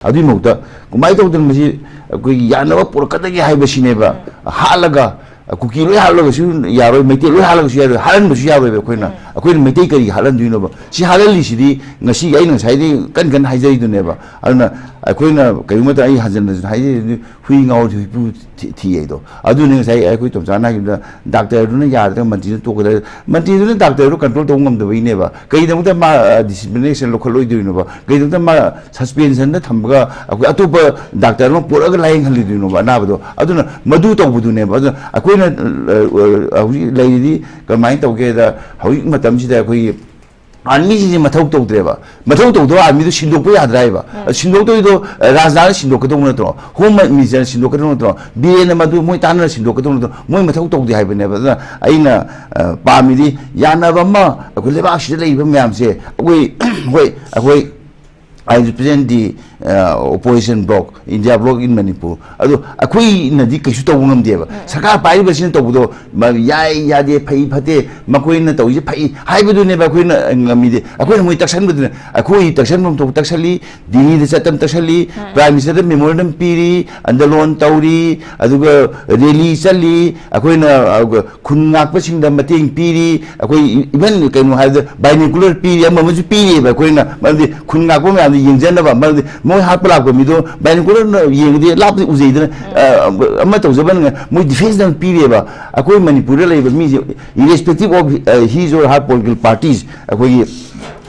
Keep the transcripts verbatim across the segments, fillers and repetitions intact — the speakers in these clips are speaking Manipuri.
ꯑꯗꯨꯒꯤ ꯃꯍꯨꯠꯇ ꯀꯃꯥꯏꯅ ꯇꯧꯗꯅ ꯃꯁꯤ ꯑꯩꯈꯣꯏꯒꯤ ꯌꯥꯅꯕ ꯄꯨꯔꯛꯀꯗꯒꯦ ꯍꯥꯏꯕꯁꯤꯅꯦꯕ꯫ ꯍꯥꯠꯂꯒ, ꯀꯨꯀꯤ ꯂꯣꯏ ꯍꯥꯠꯂꯒꯁꯨ ꯌꯥꯔꯣꯏ, ꯃꯩꯇꯩ ꯂꯣꯏ ꯍꯥꯠꯂꯒꯁꯨ ꯌꯥꯔꯣꯏ, ꯍꯥꯠꯍꯟꯕꯁꯨ ꯌꯥꯔꯣꯏꯕ ꯑꯩꯈꯣꯏꯅ꯫ ꯑꯩꯈꯣꯏꯅ ꯃꯩꯇꯩ ꯀꯔꯤꯒꯤ ꯍꯥꯠꯍꯟꯗꯣꯏꯅꯣꯕ? ꯁꯤ ꯍꯥꯠꯍꯜꯂꯤꯁꯤꯗꯤ ꯉꯁꯤ ꯑꯩꯅ ꯉꯁꯥꯏꯗꯒꯤ ꯀꯟ ꯀꯟꯅ ꯍꯥꯏꯖꯔꯤꯗꯨꯅꯦꯕ꯫ ꯑꯗꯨꯅ ꯑꯩꯈꯣꯏꯅ ꯀꯔꯤꯒꯨꯝꯕ ꯃꯇꯝꯗ ꯑꯩ ꯍꯟꯖꯟ ꯍꯟꯖꯟ ꯍꯥꯏꯖꯔꯤꯗꯨꯅꯤ, ꯍꯨꯏ ꯉꯥꯎꯔꯗꯤ ꯍꯨꯏꯄꯨ ꯊꯤ-, ꯊꯤ ꯍꯥꯏꯗꯣ꯫ ꯑꯗꯨꯅꯤ ꯉꯁꯥꯏ ꯑꯩꯈꯣꯏ ꯇꯣꯝꯆꯥꯅ ꯍꯥꯏꯈꯤꯕꯗ ꯗꯥꯛꯇꯔꯗꯨꯅ ꯌꯥꯗ꯭ꯔꯒ ꯃꯟꯇ꯭ꯔꯤꯗꯨꯅ ꯇꯣꯛꯀꯗ꯭ꯔꯥ? ꯃꯟꯇ꯭ꯔꯤꯗꯨꯅ ꯗꯥꯛꯇꯔꯗꯨ ꯀꯟꯇ꯭ꯔꯣꯜ ꯇꯧꯕ ꯉꯝꯗꯕꯩꯅꯦꯕ꯫ ꯀꯩꯒꯤꯗꯃꯛꯇ ꯃꯥ, ꯑ, ꯗꯤꯁꯤꯄ꯭ꯂꯤꯅꯦꯁꯟ ꯂꯧꯈꯠꯂꯣꯏꯗꯣꯏꯅꯣꯕ? ꯀꯩꯒꯤꯗꯃꯛꯇ ꯃꯥ ꯁꯁꯄꯦꯟꯁꯟꯗ ꯊꯝꯃꯒ ꯑꯩꯈꯣꯏ ꯑꯇꯣꯞꯄ ꯗꯥꯛꯇꯔ ꯑꯃ ꯄꯨꯔꯛꯑꯒ ꯂꯥꯌꯦꯡꯍꯜꯂꯤꯗꯣꯏꯅꯣꯕ ꯑꯅꯥꯕꯗꯣ? ꯑꯗꯨꯅ ꯃꯗꯨ ꯇꯧꯕꯗꯨꯅꯦꯕ꯫ ꯑꯗꯨꯅ ꯑꯩꯈꯣꯏꯅ, ꯑ, ꯑ, ꯍꯧꯖꯤꯛ ꯂꯩꯔꯤꯗꯤ ꯀꯃꯥꯏꯅ ꯇꯧꯒꯦꯗ, ꯍꯧꯖꯤꯛ ꯃꯇꯝꯁꯤꯗ ꯑꯩꯈꯣꯏꯒꯤ ꯑꯥꯔꯃꯤꯁꯤꯡꯁꯦ ꯃꯊꯧ ꯇꯧꯗ꯭ꯔꯦꯕ꯫ ꯃꯊꯧ ꯇꯧꯗꯕ ꯑꯥꯔꯃꯤꯗꯣ ꯁꯤꯟꯗꯣꯛꯄ ꯌꯥꯗ꯭ꯔꯥ ꯍꯥꯏꯕ? ꯎꯝ꯫ ꯁꯤꯟꯗꯣꯛꯇꯣꯏꯗꯣ, ꯑ, ꯔꯥꯖꯅꯥꯅ ꯁꯤꯟꯗꯣꯛꯀꯗꯧꯕ ꯅꯠꯇ꯭ꯔꯣ? ꯍꯣꯝ ꯃꯤꯅꯤꯁꯇꯔꯅ ꯁꯤꯟꯗꯣꯛꯀꯗꯧꯕ ꯅꯠꯇ꯭ꯔꯣ? ꯕꯤꯔꯦꯟꯅ ꯃꯗꯨ ꯃꯣꯏ ꯇꯥꯟꯅꯔ ꯁꯤꯟꯗꯣꯛꯀꯗꯧꯕ ꯅꯠꯇ꯭ꯔꯣ? ꯃꯣꯏ ꯃꯊꯧ ꯇꯧꯗꯦ ꯍꯥꯏꯕꯅꯦꯕ꯫ ꯑꯗꯨꯅ ꯑꯩꯅ, ꯑ, ꯄꯥꯝꯃꯤꯗꯤ ꯌꯥꯅꯕ ꯑꯃ ꯑꯩꯈꯣꯏ ꯂꯩꯕꯥꯛꯁꯤꯗ ꯂꯩꯔꯤꯕ ꯃꯌꯥꯝꯁꯦ ꯑꯩꯈꯣꯏ, ꯍꯣꯏ, ꯑꯩꯈꯣꯏ I represent the, uh, opposition bloc, India bloc in Manipur꯫ ꯑꯗꯣ ꯑꯩꯈꯣꯏꯅꯗꯤ ꯀꯩꯁꯨ ꯇꯧꯕ ꯉꯝꯗꯦꯕ꯫ ꯎꯝ꯫ ꯁꯔꯀꯥꯔ ꯄꯥꯏꯔꯤꯕꯁꯤꯅ ꯇꯧꯕꯗꯣ ꯃ-, ꯌꯥꯏ, ꯌꯥꯗꯦ, ꯐꯩ, ꯐꯠꯇꯦ, ꯃꯈꯣꯏꯅ ꯇꯧꯔꯤꯁꯦ ꯐꯩ ꯍꯥꯏꯕꯗꯨꯅꯦꯕ ꯑꯩꯈꯣꯏꯅ ꯉꯝꯃꯤꯗꯤ꯫ ꯑꯩꯈꯣꯏꯅ ꯃꯣꯏ ꯇꯛꯁꯟꯕꯗꯨꯅ, ꯑꯩꯈꯣꯏ ꯇꯛꯁꯟꯐꯝ ꯊꯣꯛꯄ ꯇꯛꯁꯜꯂꯤ, ꯗꯤꯜꯂꯤꯗ ꯆꯠꯇꯅ ꯇꯛꯁꯜꯂꯤ, ꯎꯝ꯫ ꯄ꯭ꯔꯥꯏꯝ ꯃꯤꯅꯤꯁꯇꯔꯗ ꯃꯦꯃꯣꯔꯦꯟꯗꯝ ꯄꯤꯔꯤ, ꯑꯟꯗꯂꯣꯟ ꯇꯧꯔꯤ, ꯑꯗꯨꯒ ꯔꯦꯂꯤ ꯆꯠꯂꯤ, ꯑꯩꯈꯣꯏꯅ, ꯑ, ꯈꯨꯟ ꯉꯥꯛꯄꯁꯤꯡꯗ ꯃꯇꯦꯡ ꯄꯤꯔꯤ, ꯑꯩꯈꯣꯏ ꯏꯚꯟ ꯀꯩꯅꯣ ꯍꯥꯏꯕꯗ ꯕꯥꯏꯅꯣꯀꯨꯂꯔ ꯄꯤꯔꯤ, ꯑꯃ ꯑꯃꯁꯨ ꯄꯤꯔꯤꯑꯕ ꯑꯩꯈꯣꯏꯅ, ꯃꯔꯝꯗꯤ ꯈꯨꯟ ꯉꯥꯛꯄ ꯃꯌꯥꯝꯗꯨ ꯌꯦꯡꯖꯅꯕ, ꯃꯔꯝꯗꯤ ꯃꯣꯏ ꯍꯥꯠꯄ ꯂꯥꯛꯄ ꯃꯤꯗꯣ ꯕꯥꯏꯅꯣꯀꯨꯂꯔꯅ ꯌꯦꯡꯉꯗꯤ ꯂꯥꯞꯄꯗꯤ ꯎꯖꯩꯗꯅ, ꯑ, ꯑꯃ ꯇꯧꯖꯕꯅ ꯃꯣꯏ ꯗꯤꯐꯦꯟꯁꯇ ꯄꯤꯔꯤꯑꯕ꯫ ꯑꯩꯈꯣꯏ ꯃꯅꯤꯄꯨꯔꯗ ꯂꯩꯕ ꯃꯤꯁꯦ, irrespective of, uh, his or her political parties, ꯑꯩꯈꯣꯏꯒꯤ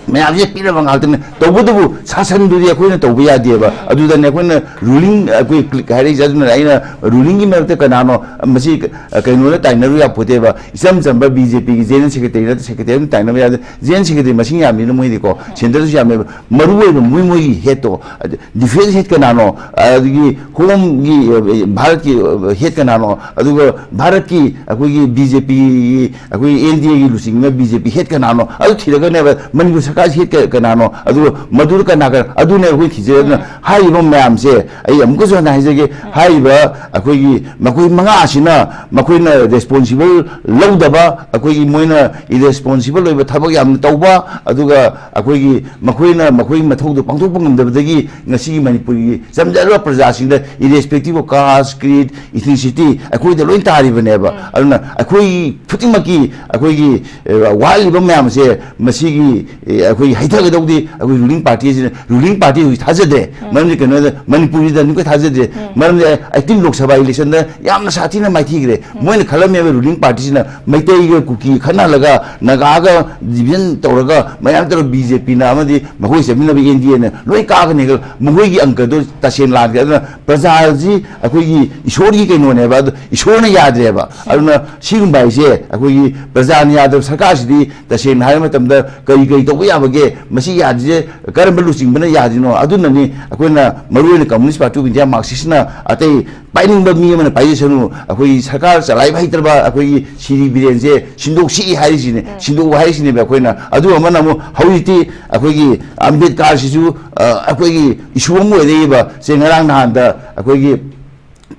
ꯃꯌꯥꯝꯁꯦ ꯄꯤꯔꯕ ꯉꯥꯛꯇꯅꯦ꯫ ꯇꯧꯕꯇꯕꯨ ꯁꯥꯁꯟꯗꯨꯗꯤ ꯑꯩꯈꯣꯏꯅ ꯇꯧꯕ ꯌꯥꯗꯦꯕ꯫ ꯑꯗꯨꯗꯅꯦ ꯑꯩꯈꯣꯏꯅ ꯔꯨꯂꯤꯡ, ꯑꯩꯈꯣꯏ ꯀ꯭ꯂꯤꯛ ꯍꯥꯏꯔꯛꯏꯁꯦ꯫ ꯑꯗꯨꯅ ꯑꯩꯅ ꯔꯨꯂꯤꯡꯒꯤ ꯃꯔꯛꯇ ꯀꯅꯥꯅꯣ, ꯃꯁꯤ, ꯑ, ꯀꯩꯅꯣꯅ ꯇꯥꯏꯅꯔꯨ ꯌꯥꯄꯣꯠꯇꯦꯕ꯫ ꯏꯆꯝ ꯆꯝꯕ ꯕꯤ ꯖꯦ ꯄꯤꯒꯤ ꯖꯦꯅꯔꯦꯜ ꯁꯦꯀ꯭ꯔꯦꯇꯔꯤ ꯅꯠꯇ꯭ꯔ ꯁꯦꯀ꯭ꯔꯦꯇꯔꯤ ꯑꯃ ꯇꯥꯏꯅꯕ ꯌꯥꯗꯦ꯫ ꯖꯦꯅꯔꯦꯜ ꯁꯦꯀ꯭ꯔꯦꯇꯔꯤ ꯃꯁꯤꯡ ꯌꯥꯝꯃꯤꯅ ꯃꯣꯏꯗꯤꯀꯣ, ꯁꯦꯟꯇꯔꯗꯁꯨ ꯌꯥꯝꯃꯦꯕ꯫ ꯃꯔꯨ ꯑꯣꯏꯕ ꯃꯣꯏ, ꯃꯣꯏꯒꯤ ꯍꯦꯠꯇꯣ, ꯑꯗ, ꯗꯤꯐꯦꯟꯁ ꯍꯦꯠ ꯀꯅꯥꯅꯣ, ꯑꯗꯒꯤ ꯍꯣꯝꯒꯤ, ꯑ, ꯚꯥꯔꯠꯀꯤ, ꯑ, ꯍꯦꯠ ꯀꯅꯥꯅꯣ, ꯑꯗꯨꯒ ꯚꯥꯔꯠꯀꯤ ꯑꯩꯈꯣꯏꯒꯤ ꯕꯤ ꯖꯦ ꯄꯤꯒꯤ, ꯑꯩꯈꯣꯏꯒꯤ ꯑꯦꯟ ꯗꯤ ꯑꯦꯒꯤ ꯂꯨꯆꯤꯡꯕ ꯕꯤ ꯖꯦ ꯄꯤ ꯍꯦꯠ ꯀꯅꯥꯅꯣ, ꯑꯗꯨ ꯊꯤꯔꯒꯅꯦꯕ ꯃꯅꯤꯄꯨꯔ ꯁꯔꯀꯥꯔ ꯍꯦꯠ ꯀ-, ꯀꯅꯥꯅꯣ? ꯑꯗꯨꯒ ꯃꯗꯨꯗ ꯀꯅꯥ ꯀꯅꯥ? ꯑꯗꯨꯅꯦ ꯑꯩꯈꯣꯏ ꯊꯤꯖꯩ꯫ ꯑꯗꯨꯅ ꯍꯥꯏꯔꯤꯕ ꯃꯌꯥꯝꯁꯦ ꯑꯩ ꯑꯃꯨꯛꯀꯁꯨ ꯍꯟꯅ ꯍꯥꯏꯖꯒꯦ, ꯍꯥꯏꯔꯤꯕ ꯑꯩꯈꯣꯏꯒꯤ ꯃꯈꯣꯏ ꯃꯉꯥꯁꯤꯅ ꯃꯈꯣꯏꯅ ꯔꯦꯁꯄꯣꯟꯁꯤꯕꯜ ꯂꯧꯗꯕ, ꯑꯩꯈꯣꯏꯒꯤ ꯃꯣꯏꯅ ꯏꯔꯦꯁꯄꯣꯟꯁꯤꯕꯜ ꯑꯣꯏꯕ ꯊꯕꯛ ꯌꯥꯝꯅ ꯇꯧꯕ, ꯑꯗꯨꯒ ꯑꯩꯈꯣꯏꯒꯤ ꯃꯈꯣꯏꯅ ꯃꯈꯣꯏꯒꯤ ꯃꯊꯧꯗꯣ ꯄꯥꯡꯊꯣꯛꯄ ꯉꯝꯗꯕꯗꯒꯤ ꯉꯁꯤꯒꯤ ꯃꯅꯤꯄꯨꯔꯒꯤ ꯆꯝꯖꯔꯕ ꯄ꯭ꯔꯖꯥꯁꯤꯡꯗ, irrespective of caste, creed, ethnicity, ꯑꯩꯈꯣꯏꯗ ꯂꯣꯏ ꯇꯥꯔꯤꯕꯅꯦꯕ꯫ ꯑꯗꯨꯅ ꯑꯩꯈꯣꯏ ꯈꯨꯗꯤꯡꯃꯛꯀꯤ ꯑꯩꯈꯣꯏꯒꯤ, ꯑꯦ, ꯋꯥꯠꯂꯤꯕ ꯃꯌꯥꯝꯁꯦ ꯃꯁꯤꯒꯤ, ꯑꯦ, ꯑꯩꯈꯣꯏ ꯍꯩꯊꯒꯗꯧꯗꯤ ꯑꯩꯈꯣꯏ ꯔꯨꯂꯤꯡ ꯄꯥꯔꯇꯤꯁꯤꯅ, ꯔꯨꯂꯤꯡ ꯄꯥꯔꯇꯤ ꯍꯧꯖꯤꯛ ꯊꯥꯖꯗ꯭ꯔꯦ꯫ ꯃꯔꯝꯗꯤ ꯀꯩꯅꯣꯗ ꯃꯅꯤꯄꯨꯔꯁꯤꯗ ꯑꯃꯨꯛꯀ ꯊꯥꯖꯗ꯭ꯔꯦ꯫ ꯃꯔꯝꯗꯤ ꯑꯩꯠꯇꯤꯟ ꯂꯣꯛ ꯁꯚꯥ ꯏꯂꯦꯛꯁꯟꯗ ꯌꯥꯝꯅ ꯁꯥꯊꯤꯅ ꯃꯥꯏꯊꯤꯈ꯭ꯔꯦ꯫ ꯃꯣꯏꯅ ꯈꯜꯂꯝꯃꯦꯕ ꯔꯨꯂꯤꯡ ꯄꯥꯔꯇꯤꯁꯤꯅ ꯃꯩꯇꯩꯒ ꯀꯨꯀꯤ ꯈꯠꯅꯍꯜꯂꯒ, ꯅꯥꯒꯥꯒ ꯗꯤꯚꯤꯖꯟ ꯇꯧꯔꯒ, ꯃꯌꯥꯝ ꯇꯧꯔꯒ ꯕꯤ ꯖꯦ ꯄꯤꯅ ꯑꯃꯗꯤ ꯃꯈꯣꯏ ꯆꯠꯃꯤꯟꯅꯕ ꯑꯦꯟ ꯗꯤ ꯑꯦꯅ ꯂꯣꯏ ꯀꯥꯒꯅꯤ ꯈꯜ-, ꯃꯈꯣꯏꯒꯤ ꯑꯪꯀꯗꯣ ꯇꯁꯦꯡꯅ ꯂꯥꯟꯈ꯭ꯔꯦ꯫ ꯑꯗꯨꯅ ꯄ꯭ꯔꯖꯥꯁꯤ ꯑꯩꯈꯣꯏꯒꯤ ꯏꯁꯣꯔꯒꯤ ꯀꯩꯅꯣꯅꯦꯕ, ꯑꯗꯣ ꯏꯁꯣꯔꯅ ꯌꯥꯗ꯭ꯔꯦꯕ꯫ ꯑꯗꯨꯅ ꯁꯤꯒꯨꯝꯕ ꯍꯥꯏꯁꯦ ꯑꯩꯈꯣꯏꯒꯤ ꯄ꯭ꯔꯖꯥꯅ ꯌꯥꯗꯕ ꯁꯔꯀꯥꯔꯁꯤꯗꯤ ꯇꯁꯦꯡꯅ ꯍꯥꯏꯕ ꯃꯇꯝꯗ ꯀꯔꯤ ꯀꯔꯤ ꯇꯧꯕ ꯌꯥꯕꯒꯦ? ꯃꯁꯤ ꯌꯥꯗ꯭ꯔꯤꯁꯦ ꯀꯔꯝꯕ ꯂꯨꯆꯤꯡꯕꯅ ꯌꯥꯗ꯭ꯔꯤꯅꯣ? ꯑꯗꯨꯅꯅꯤ ꯑꯩꯈꯣꯏꯅ ꯃꯔꯨꯑꯣꯏꯅ Communist Party of India, Marxist-ꯅ, ꯑꯇꯩ ꯄꯥꯏꯅꯤꯡꯕ ꯃꯤ ꯑꯃꯅ ꯄꯥꯏꯖꯁꯅꯨ, ꯑꯩꯈꯣꯏꯒꯤ ꯁꯔꯀꯥꯔ ꯆꯂꯥꯏꯕ ꯍꯩꯇ꯭ꯔꯕ ꯑꯩꯈꯣꯏꯒꯤ ꯁꯤꯔꯤ ꯕꯤꯔꯦꯟꯁꯦ ꯁꯤꯟꯗꯣꯛꯁꯤ ꯍꯥꯏꯔꯤꯁꯤꯅꯦ, ꯁꯤꯟꯗꯣꯛꯎ ꯍꯥꯏꯔꯤꯁꯤꯅꯦꯕ ꯑꯩꯈꯣꯏꯅ꯫ ꯑꯗꯨ ꯑꯃꯅ ꯑꯃꯨꯛ ꯍꯧꯖꯤꯛꯇꯤ ꯑꯩꯈꯣꯏꯒꯤ ꯑꯝꯕꯦꯗꯀꯥꯔꯁꯤꯁꯨ, ꯑ, ꯑꯩꯈꯣꯏꯒꯤ issue ꯑꯃ ꯑꯣꯏꯔꯛꯏꯕ꯫ ꯁꯦ, ꯉꯔꯥꯡ ꯅꯍꯥꯟꯗ ꯑꯩꯈꯣꯏꯒꯤ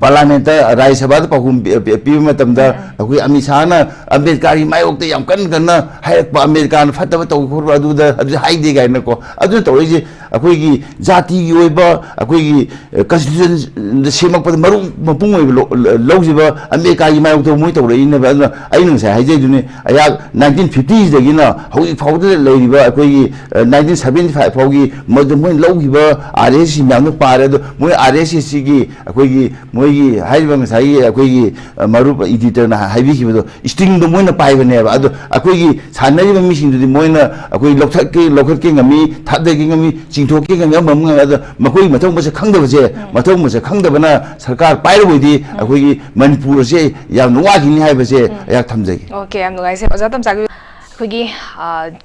ꯄꯥꯔꯂꯥꯃꯦꯟꯠꯇ, ꯔꯥꯖ꯭ꯌ ꯁꯚꯥꯗ ꯄꯥꯎꯈꯨꯝ ꯄꯤ-, ꯄꯤ-, ꯄꯤꯕ ꯃꯇꯝꯗ, ꯑꯩꯈꯣꯏ ꯑꯃꯤꯠ ꯁꯥꯍꯅ ꯑꯝꯕꯦꯗꯀꯔꯒꯤ ꯃꯥꯌꯣꯛꯇ ꯌꯥꯝ ꯀꯟꯅ ꯀꯟꯅ ꯍꯥꯏꯔꯛꯄ, ꯑꯝꯕꯦꯗꯀꯔꯅ ꯐꯠꯇꯕ ꯇꯧꯏ ꯈꯣꯠꯄ ꯑꯗꯨꯗ ꯑꯗꯨꯗꯤ ꯍꯥꯏꯗꯦ ꯀꯥꯏꯅꯀꯣ꯫ ꯑꯗꯨꯅ ꯇꯧꯔꯛꯏꯁꯦ ꯑꯩꯈꯣꯏꯒꯤ ꯖꯥꯇꯤꯒꯤ ꯑꯣꯏꯕ, ꯑꯩꯈꯣꯏꯒꯤ, ꯑ, constitution ꯁꯦꯝꯃꯛꯄꯗ ꯃꯔꯨ ꯃꯄꯨꯡ ꯑꯣꯏꯕ ꯂꯧ-, ꯂ-, ꯂꯧꯈꯤꯕ ꯑꯝꯕꯦꯗꯀꯔꯒꯤ ꯃꯥꯌꯣꯛꯇ ꯃꯣꯏ ꯇꯧꯔꯛꯏꯅꯦꯕ꯫ ꯑꯗꯨꯅ ꯑꯩꯅ ꯉꯁꯥꯏ ꯍꯥꯏꯖꯩꯗꯨꯅꯤ, ꯑꯩꯍꯥꯛ nineteen fifties-ꯗꯒꯤꯅ ꯍꯧꯖꯤꯛ ꯐꯥꯎꯕꯗ ꯂꯩꯔꯤꯕ ꯑꯩꯈꯣꯏꯒꯤ, ꯑ, nineteen seventy-five ꯐꯥꯎꯒꯤ ꯃꯗꯨ ꯃꯣꯏꯅ ꯂꯧꯈꯤꯕ R S S ꯃꯌꯥꯝꯗꯣ ꯄꯥꯔꯦ꯫ ꯑꯗꯣ ꯃꯣꯏ R S S-ꯁꯤꯒꯤ ꯑꯩꯈꯣꯏꯒꯤ ꯃꯣꯏꯒꯤ ꯍꯥꯏꯔꯤꯕ ꯉꯁꯥꯏꯒꯤ ꯑꯩꯈꯣꯏꯒꯤ, ꯑ, ꯃꯔꯨꯞ editor-ꯅ ꯍꯥꯏꯕꯤꯈꯤꯕꯗꯣ, sting-ꯗꯣ ꯃꯣꯏꯅ ꯄꯥꯏꯕꯅꯦꯕ꯫ ꯑꯗꯣ ꯑꯩꯈꯣꯏꯒꯤ ꯁꯥꯟꯅꯔꯤꯕ ꯃꯤꯁꯤꯡꯗꯨꯗꯤ ꯃꯣꯏꯅ ꯑꯩꯈꯣꯏ ꯂꯧꯊꯠꯀꯦ, ꯂꯧꯈꯠꯀꯦ ꯉꯝꯃꯤ, ꯊꯥꯗꯒꯦ ꯉꯝꯃꯤ, ꯆꯤꯡꯊꯣꯛꯀꯦ ꯉꯝꯃꯤ, ꯑꯃ ꯑꯃ ꯉꯝꯃꯤ꯫ ꯑꯗꯣ ꯃꯈꯣꯏ ꯃꯊꯧ ꯃꯁꯛ ꯈꯪꯗꯕꯁꯦ, ꯃꯊꯧ ꯃꯁꯛ ꯈꯪꯗꯕꯅ ꯁꯔꯀꯥꯔ ꯄꯥꯏꯔꯨꯕꯗꯤ ꯑꯩꯈꯣꯏꯒꯤ ꯃꯅꯤꯄꯨꯔꯁꯦ ꯌꯥꯝꯅ ꯋꯥꯈꯤꯅꯤ ꯍꯥꯏꯕꯁꯦ ꯑꯩꯍꯥꯛ ꯊꯝꯖꯒꯦ꯫ ꯑꯣꯀꯦ, ꯌꯥꯝ ꯅꯨꯡꯉꯥꯏꯖꯩ꯫ ꯑꯣꯖꯥ ꯇꯝꯆꯥꯒꯤ ꯑꯩꯈꯣꯏꯒꯤ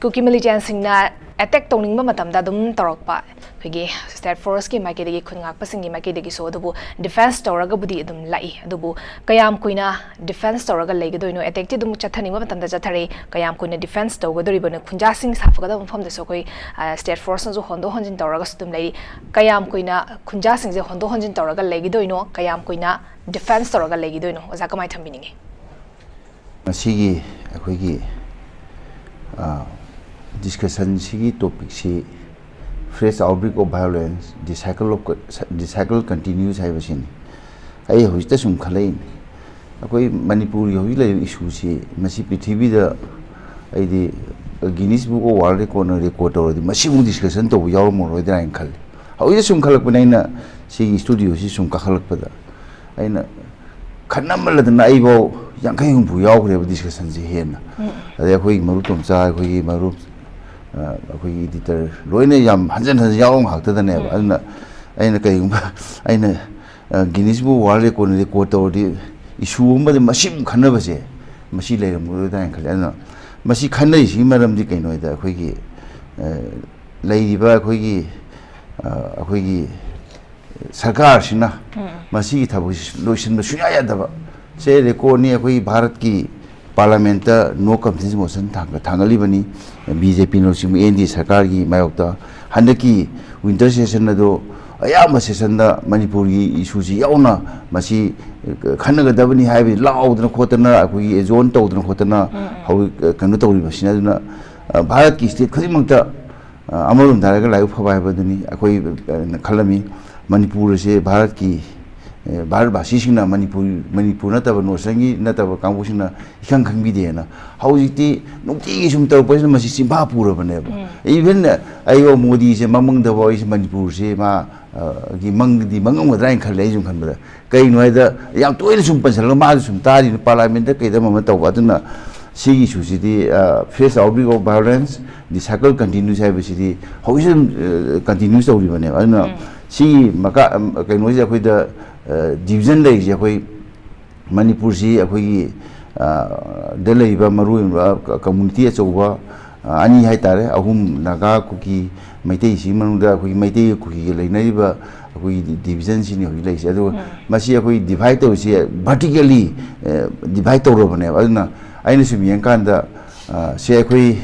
ꯀꯨꯀꯤ ꯃꯤꯂꯤꯇꯦꯟꯁꯤꯡꯅ ꯑꯦꯇꯦꯛ ꯇꯧꯅꯤꯡꯕ ꯃꯇꯝꯗ ꯑꯗꯨꯝ ꯇꯧꯔꯛꯄ, ꯑꯩꯈꯣꯏꯒꯤ ꯁ꯭ꯇꯦꯠ ꯐꯣꯔꯁꯀꯤ ꯃꯥꯏꯀꯩꯗꯒꯤ, ꯈꯨꯟ ꯉꯥꯛꯄꯁꯤꯡꯒꯤ ꯃꯥꯏꯀꯩꯗꯒꯤꯁꯨ, ꯑꯗꯨꯕꯨ ꯗꯤꯐꯦꯟꯁ ꯇꯧꯔꯒꯕꯨꯗꯤ ꯑꯗꯨꯝ ꯂꯥꯛꯏ꯫ ꯑꯗꯨꯕꯨ ꯀꯌꯥꯝ ꯀꯨꯏꯅ ꯗꯤꯐꯦꯟꯁ ꯇꯧꯔꯒ ꯂꯩꯒꯗꯣꯏꯅꯣ? ꯑꯦꯇꯦꯛꯇꯤ ꯑꯗꯨꯝ ꯆꯠꯊꯅꯤꯡꯕ ꯃꯇꯝꯗ ꯆꯠꯊꯔꯛꯏ, ꯀꯌꯥꯝ ꯀꯨꯏꯅ ꯗꯤꯐꯦꯟꯁ ꯇꯧꯒꯗꯣꯔꯤꯕꯅꯣ? ꯈꯨꯟꯖꯥꯁꯤꯡ ꯁꯥꯐꯒꯗꯕ ꯃꯐꯝꯗꯁꯨ ꯑꯩꯈꯣꯏ ꯁ꯭ꯇꯦꯠ ꯐꯣꯔꯁꯅꯁꯨ ꯍꯣꯟꯗꯣꯛ ꯍꯣꯟꯖꯤꯟ ꯇꯧꯔꯒꯁꯨ ꯑꯗꯨꯝ ꯂꯩꯔꯤ꯫ ꯀꯌꯥꯝ ꯀꯨꯏꯅ ꯈꯨꯟꯖꯥꯁꯤꯡꯁꯦ ꯍꯣꯟꯗꯣꯛ ꯍꯣꯟꯖꯤꯟ ꯇꯧꯔꯒ ꯂꯩꯈꯤꯗꯣꯏꯅꯣ? ꯀꯌꯥꯝ ꯀꯨꯏꯅ ꯗꯤꯐꯦꯟꯁ ꯇꯧꯔꯒ ꯂꯩꯈꯤꯗꯣꯏꯅꯣ? ꯑꯣꯖꯥ, ꯀꯃꯥꯏꯅ ꯊꯝꯕꯤꯅꯤꯡꯉꯤ? ꯃꯁꯤꯒꯤ ꯑꯩꯈꯣꯏꯒꯤ ꯗꯤꯁꯀꯁꯟꯁꯤꯒꯤ ꯇꯣꯄꯤꯛꯁꯤ Fresh Outbreak of Violence, The Cycle of, The Cycle Continues ꯍꯥꯏꯕꯁꯤꯅꯤ꯫ ꯑꯩ ꯍꯧꯖꯤꯛꯇ ꯁꯨꯝ ꯈꯜꯂꯛꯏꯅꯤ, ꯑꯩꯈꯣꯏ ꯃꯅꯤꯄꯨꯔꯒꯤ ꯍꯧꯖꯤꯛ ꯂꯩꯔꯤꯕ ꯏꯁꯨꯁꯤ ꯃꯁꯤ ꯄ꯭ꯔꯤꯊꯤꯕꯤꯗ ꯑꯩꯗꯤ Guinness Book of World Recordꯅ ꯔꯦꯀꯣꯔꯠ ꯇꯧꯔꯗꯤ ꯃꯁꯤꯃꯨꯛ ꯗꯤꯁꯀꯁꯟ ꯇꯧꯕ ꯌꯥꯎꯔꯝꯃꯔꯣꯏꯗ꯭ꯔꯥ ꯍꯥꯏꯅ ꯈꯜꯂꯤ꯫ ꯍꯧꯖꯤꯛꯇ ꯁꯨꯝ ꯈꯜꯂꯛꯄꯅꯦ, ꯑꯩꯅ ꯁꯤꯒꯤ ꯁ꯭ꯇꯨꯗꯤꯑꯣꯁꯤ ꯁꯨꯝ ꯀꯥꯈꯠꯂꯛꯄꯗ ꯑꯩꯅ ꯈꯟꯅꯃꯜꯂꯗꯅ ꯑꯩꯐꯥꯎ ꯌꯥꯡꯈꯩ ꯍꯨꯝꯐꯨ ꯌꯥꯎꯈ꯭ꯔꯦꯕ ꯗꯤꯁꯀꯁꯟꯁꯦ ꯍꯦꯟꯅ꯫ ꯑꯗꯩ ꯑꯩꯈꯣꯏꯒꯤ ꯃꯔꯨꯞ ꯇꯣꯝꯆꯥ, ꯑꯩꯈꯣꯏꯒꯤ ꯃꯔꯨꯞ ꯑ, ꯑꯩꯈꯣꯏꯒꯤ ꯏꯗꯤꯇꯔ ꯂꯣꯏꯅ ꯌꯥꯝ ꯍꯟꯖꯟ ꯍꯟꯖꯟ ꯌꯥꯎꯕ ꯉꯥꯛꯇꯗꯅꯦꯕ꯫ ꯑꯗꯨꯅ ꯑꯩꯅ ꯀꯩꯒꯨꯝꯕ ꯑꯩꯅ Guinness Book of World Recordꯅ ꯔꯦꯀꯣꯔꯠ ꯇꯧꯔꯗꯤ ꯏꯁꯨ ꯑꯃꯗꯤ ꯃꯁꯤꯃꯨꯛ ꯈꯟꯅꯕꯁꯦ ꯃꯁꯤ ꯂꯩꯔꯝꯃꯔꯣꯏꯗ꯭ꯔꯥ ꯍꯥꯏꯅ ꯈꯜꯂꯤ꯫ ꯑꯗꯨꯅ ꯃꯁꯤ ꯈꯟꯅꯔꯤꯁꯤꯒꯤ ꯃꯔꯝꯗꯤ ꯀꯩꯅꯣ ꯍꯥꯏꯗ ꯑꯩꯈꯣꯏꯒꯤ ꯑ, ꯂꯩꯔꯤꯕ ꯑꯩꯈꯣꯏꯒꯤ ꯑ, ꯑꯩꯈꯣꯏꯒꯤ ꯁꯔꯀꯥꯔꯁꯤꯅ ꯃꯁꯤꯒꯤ ꯊꯕꯛꯁꯤ ꯂꯣꯏꯁꯤꯟꯕ ꯁꯨꯡꯌꯥ ꯌꯥꯗꯕ꯫ ꯁꯦ ꯔꯦꯀꯣꯔꯠꯅꯤ, ꯑꯩꯈꯣꯏꯒꯤ ꯚꯥꯔꯠꯀꯤ ꯄꯥꯔꯂꯥꯃꯦꯟꯠꯇ no confidence motion ꯊꯥꯡꯒ-, ꯊꯥꯡꯒꯠꯂꯤꯕꯅꯤ ꯕꯤ ꯖꯦ ꯄꯤꯅ ꯂꯨꯆꯤꯡꯕ ꯑꯦꯟ ꯗꯤ ꯑꯦ ꯁꯔꯀꯥꯔꯒꯤ ꯃꯥꯌꯣꯛꯇ꯫ ꯍꯟꯗꯛꯀꯤ winter session ꯑꯗꯣ ꯑꯌꯥꯝꯕ ꯁꯦꯁꯟꯗ ꯃꯅꯤꯄꯨꯔꯒꯤ ꯏꯁꯨꯁꯤ ꯌꯥꯎꯅ ꯃꯁꯤ ꯈꯟꯅꯒꯗꯕꯅꯤ ꯍꯥꯏꯕꯗꯤ ꯂꯥꯎꯗꯅ ꯈꯣꯠꯇꯅ ꯑꯩꯈꯣꯏꯒꯤ ꯑꯦꯖꯣꯟ ꯇꯧꯗꯅ ꯈꯣꯠꯇꯅ ꯍꯧꯖꯤꯛ ꯀꯩꯅꯣ ꯇꯧꯔꯤꯕꯁꯤꯅ꯫ ꯑꯗꯨꯅ ꯚꯥꯔꯠꯀꯤ ꯁ꯭ꯇꯦꯠ ꯈꯨꯗꯤꯡꯃꯛꯇ ꯑ, ꯑꯃꯔꯣꯝꯗ ꯍꯥꯏꯔꯒ ꯂꯥꯏꯕꯛ ꯐꯕ ꯍꯥꯏꯕꯗꯨꯅꯤ꯫ ꯑꯩꯈꯣꯏ, ꯑ, ꯈꯜꯂꯝꯃꯤ ꯃꯅꯤꯄꯨꯔ ꯑꯁꯦ ꯚꯥꯔꯠꯀꯤ, ꯑ, ꯚꯥꯔꯠ ꯚꯥꯁꯤꯁꯤꯡꯅ ꯃꯅꯤꯄꯨꯔ, ꯃꯅꯤꯄꯨꯔ ꯅꯠꯇꯕ ꯅꯣꯔꯠ ꯏꯁꯇꯔꯟꯒꯤ ꯅꯠꯇꯕ ꯀꯥꯡꯕꯨꯁꯤꯡꯅ ꯏꯈꯪ ꯈꯪꯕꯤꯗꯦꯅ꯫ ꯍꯧꯖꯤꯛꯇꯤ ꯅꯨꯡꯇꯤꯒꯤ ꯁꯨꯝ ꯇꯧꯔꯛꯄꯁꯤꯅ ꯃꯁꯤ ꯆꯤꯟꯐꯥ ꯄꯨꯔꯕꯅꯦꯕ꯫ Even ꯑꯩꯕꯨ ꯃꯣꯗꯤꯁꯦ ꯃꯃꯪꯗꯐꯥꯎ ꯑꯩꯁꯦ ꯃꯅꯤꯄꯨꯔꯁꯦ ꯃꯥ, ꯑ, ꯒꯤ ꯃꯪꯗꯤ ꯃꯪꯉꯝꯒꯗ꯭ꯔꯥ ꯍꯥꯏꯅ ꯈꯜꯂꯦ ꯑꯩ ꯁꯨꯝ ꯈꯟꯕꯗ꯫ ꯀꯩꯒꯤꯅꯣ ꯍꯥꯏꯗ ꯌꯥꯝ ꯇꯣꯏꯅ ꯁꯨꯝ ꯄꯟꯁꯤꯜꯂꯒ ꯃꯥꯁꯨ ꯁꯨꯝ ꯇꯥꯔꯤꯅꯤ, ꯄꯥꯔꯂꯥꯃꯦꯟꯠꯇ ꯀꯩꯗ ꯑꯃ ꯑꯃ ꯇꯧꯕ꯫ ꯑꯗꯨꯅ ꯁꯤꯒꯤ ꯏꯁꯨꯁꯤꯗꯤ, ꯑ, Fresh Outbreak of Violence, The Cycle Continues ꯍꯥꯏꯕꯁꯤꯗꯤ ꯍꯧꯖꯤꯛꯁꯨ ꯑꯗꯨꯝ, ꯑ, continue ꯇꯧꯔꯤꯕꯅꯦꯕ꯫ ꯑꯗꯨꯅ ꯁꯤꯒꯤ ꯃꯀꯥ-, ꯑꯝ, ꯀꯩꯅꯣꯁꯦ ꯑꯩꯈꯣꯏꯗ, ꯑ, division ꯂꯩꯔꯤꯁꯦ ꯑꯩꯈꯣꯏ ꯃꯅꯤꯄꯨꯔꯁꯤ ꯑꯩꯈꯣꯏꯒꯤ, ꯑ, ꯗ ꯂꯩꯕ ꯃꯔꯨꯑꯣꯏꯕ ꯀ-, ꯀꯝꯃꯨꯅꯤꯇꯤ ꯑꯆꯧꯕ, ꯑ, ꯑꯅꯤ ꯍꯥꯏꯇꯥꯔꯦ, ꯑꯍꯨꯝ, ꯅꯥꯒꯥ, ꯀꯨꯀꯤ, ꯃꯩꯇꯩꯁꯤꯒꯤ ꯃꯅꯨꯡꯗ ꯑꯩꯈꯣꯏꯒꯤ ꯃꯩꯇꯩꯒ ꯀꯨꯀꯤꯒ ꯂꯩꯅꯔꯤꯕ ꯑꯩꯈꯣꯏꯒꯤ ꯗꯤ-, ꯗꯤꯕꯤꯖꯟꯁꯤꯅꯤ ꯍꯧꯖꯤꯛ ꯂꯩꯔꯤꯁꯦ꯫ ꯑꯗꯨꯒ ꯎꯝ꯫ ꯃꯁꯤ ꯑꯩꯈꯣꯏ ꯗꯤꯚꯥꯏꯠ ꯇꯧꯔꯤꯁꯦ ꯚꯔꯇꯤꯀꯦꯜꯂꯤ, ꯑ, ꯗꯤꯚꯥꯏꯠ ꯇꯧꯔꯕꯅꯦꯕ꯫ ꯑꯗꯨꯅ ꯑꯩꯅ ꯁꯨꯝ ꯌꯦꯡꯀꯥꯟꯗ, ꯑ, ꯁꯦ ꯑꯩꯈꯣꯏ,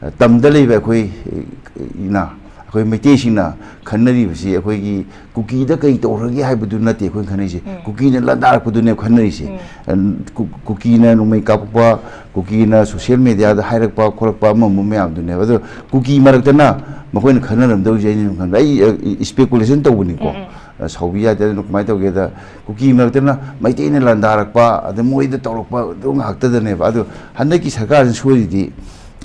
ꯑ, ꯇꯝꯗ ꯂꯩꯕ ꯑꯩꯈꯣꯏ, ꯑ, ꯏꯅ ꯑꯩꯈꯣꯏ ꯃꯩꯇꯩꯁꯤꯡꯅ ꯈꯟꯅꯔꯤꯕꯁꯤ ꯑꯩꯈꯣꯏꯒꯤ ꯀꯨꯀꯤꯗ ꯀꯩ ꯇꯧꯔꯒꯦ ꯍꯥꯏꯕꯗꯨ ꯅꯠꯇꯦ ꯑꯩꯈꯣꯏꯅ ꯈꯟꯅꯔꯤꯁꯦ꯫ ꯎꯝ꯫ ꯀꯨꯀꯤꯅ ꯂꯥꯟꯗꯥꯔꯛꯄꯗꯨꯅꯦꯕ ꯈꯟꯅꯔꯤꯁꯦ꯫ ꯎꯝ꯫ ꯑ, ꯀꯨ-, ꯀꯨꯀꯤꯅ ꯅꯣꯡꯃꯩ ꯀꯥꯞꯄꯛꯄ, ꯀꯨꯀꯤꯅ ꯁꯣꯁꯤꯌꯦꯜ ꯃꯦꯗꯤꯌꯥꯗ ꯍꯥꯏꯔꯛꯄ ꯈꯣꯠꯂꯛꯄ ꯑꯃ ꯑꯃ ꯃꯌꯥꯝꯗꯨꯅꯦꯕ꯫ ꯑꯗꯣ ꯀꯨꯀꯤ ꯃꯔꯛꯇꯅ ꯃꯈꯣꯏꯅ ꯈꯟꯅꯔꯝꯗꯧꯁꯦ ꯑꯩꯅ ꯁꯨꯝ ꯈꯟꯕꯗ, ꯑꯩ, ꯑ, ꯏꯁꯄꯦꯀꯨꯂꯦꯁꯟ ꯇꯧꯕꯅꯤꯀꯣ꯫ ꯎꯝ, ꯎꯝ꯫ ꯑ, ꯁꯥꯎꯕꯤ ꯌꯥꯗꯦ꯫ ꯑꯗꯨꯅ ꯀꯃꯥꯏꯅ ꯇꯧꯒꯦꯗ, ꯀꯨꯀꯤ ꯃꯔꯛꯇꯅ ꯃꯩꯇꯩꯅ ꯂꯥꯟꯗꯥꯔꯛꯄ, ꯑꯗ ꯃꯣꯏꯗ ꯇꯧꯔꯛꯄ ꯑꯗꯨ ꯉꯥꯛꯇꯗꯅꯦꯕ꯫ ꯑꯗꯣ ꯍꯟꯗꯛꯀꯤ ꯁꯔꯀꯥꯔꯁꯤꯅ ꯁꯣꯏꯔꯤꯗꯤ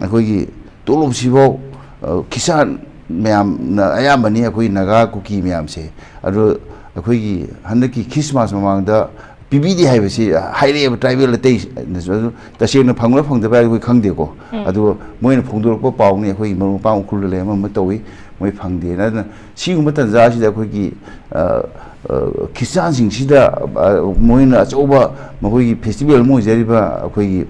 ꯑꯩꯈꯣꯏꯒꯤ ꯇꯣꯂꯣꯞꯁꯤꯐꯥꯎ, ꯑ, ꯈ꯭ꯔꯤꯁꯇꯥꯟ ꯃꯌꯥꯝꯅ ꯑꯌꯥꯝꯕꯅꯤ, ꯑꯩꯈꯣꯏ ꯅꯥꯒꯥ ꯀꯨꯀꯤ ꯃꯌꯥꯝꯁꯦ꯫ ꯑꯗꯣ ꯑꯩꯈꯣꯏꯒꯤ ꯍꯟꯗꯛꯀꯤ ꯈ꯭ꯔꯤꯁꯃꯥꯁ ꯃꯃꯥꯡꯗ ꯄꯤꯕꯤꯗꯦ ꯍꯥꯏꯕꯁꯤ ꯍꯥꯏꯔꯛꯑꯦꯕ ꯇ꯭ꯔꯥꯏꯕꯦꯜ ꯑꯇꯩꯅꯁꯨ꯫ ꯑꯗꯨ ꯇꯁꯦꯡꯅ ꯐꯪꯕ꯭ꯔꯥ ꯐꯪꯗꯕ꯭ꯔꯥ ꯑꯩꯈꯣꯏ ꯈꯪꯗꯦꯀꯣ꯫ ꯎꯝ꯫ ꯑꯗꯨꯒ ꯃꯣꯏꯅ ꯐꯣꯡꯗꯣꯔꯛꯄ ꯄꯥꯎꯅꯤ, ꯑꯩꯈꯣꯏꯒꯤ ꯃꯔꯨꯞ ꯃꯄꯥꯡ ꯎꯈ꯭ꯔꯨꯜꯗ ꯂꯩ ꯑꯃ ꯑꯃ ꯇꯧꯏ, ꯃꯣꯏ ꯐꯪꯗꯦꯅ꯫ ꯑꯗꯨꯅ ꯁꯤꯒꯨꯝꯕ ꯇꯥꯟꯖꯥꯁꯤꯗ ꯑꯩꯈꯣꯏꯒꯤ, ꯑ, ꯑ, ꯈ꯭ꯔꯤꯁꯇꯥꯟꯁꯤꯡꯁꯤꯗ, ꯑ, ꯃꯣꯏꯅ ꯑꯆꯧꯕ ꯃꯈꯣꯏꯒꯤ ꯐꯦꯁꯇꯤꯚꯦꯜ ꯑꯃ ꯑꯣꯏꯖꯔꯤꯕ ꯑꯩꯈꯣꯏꯒꯤ,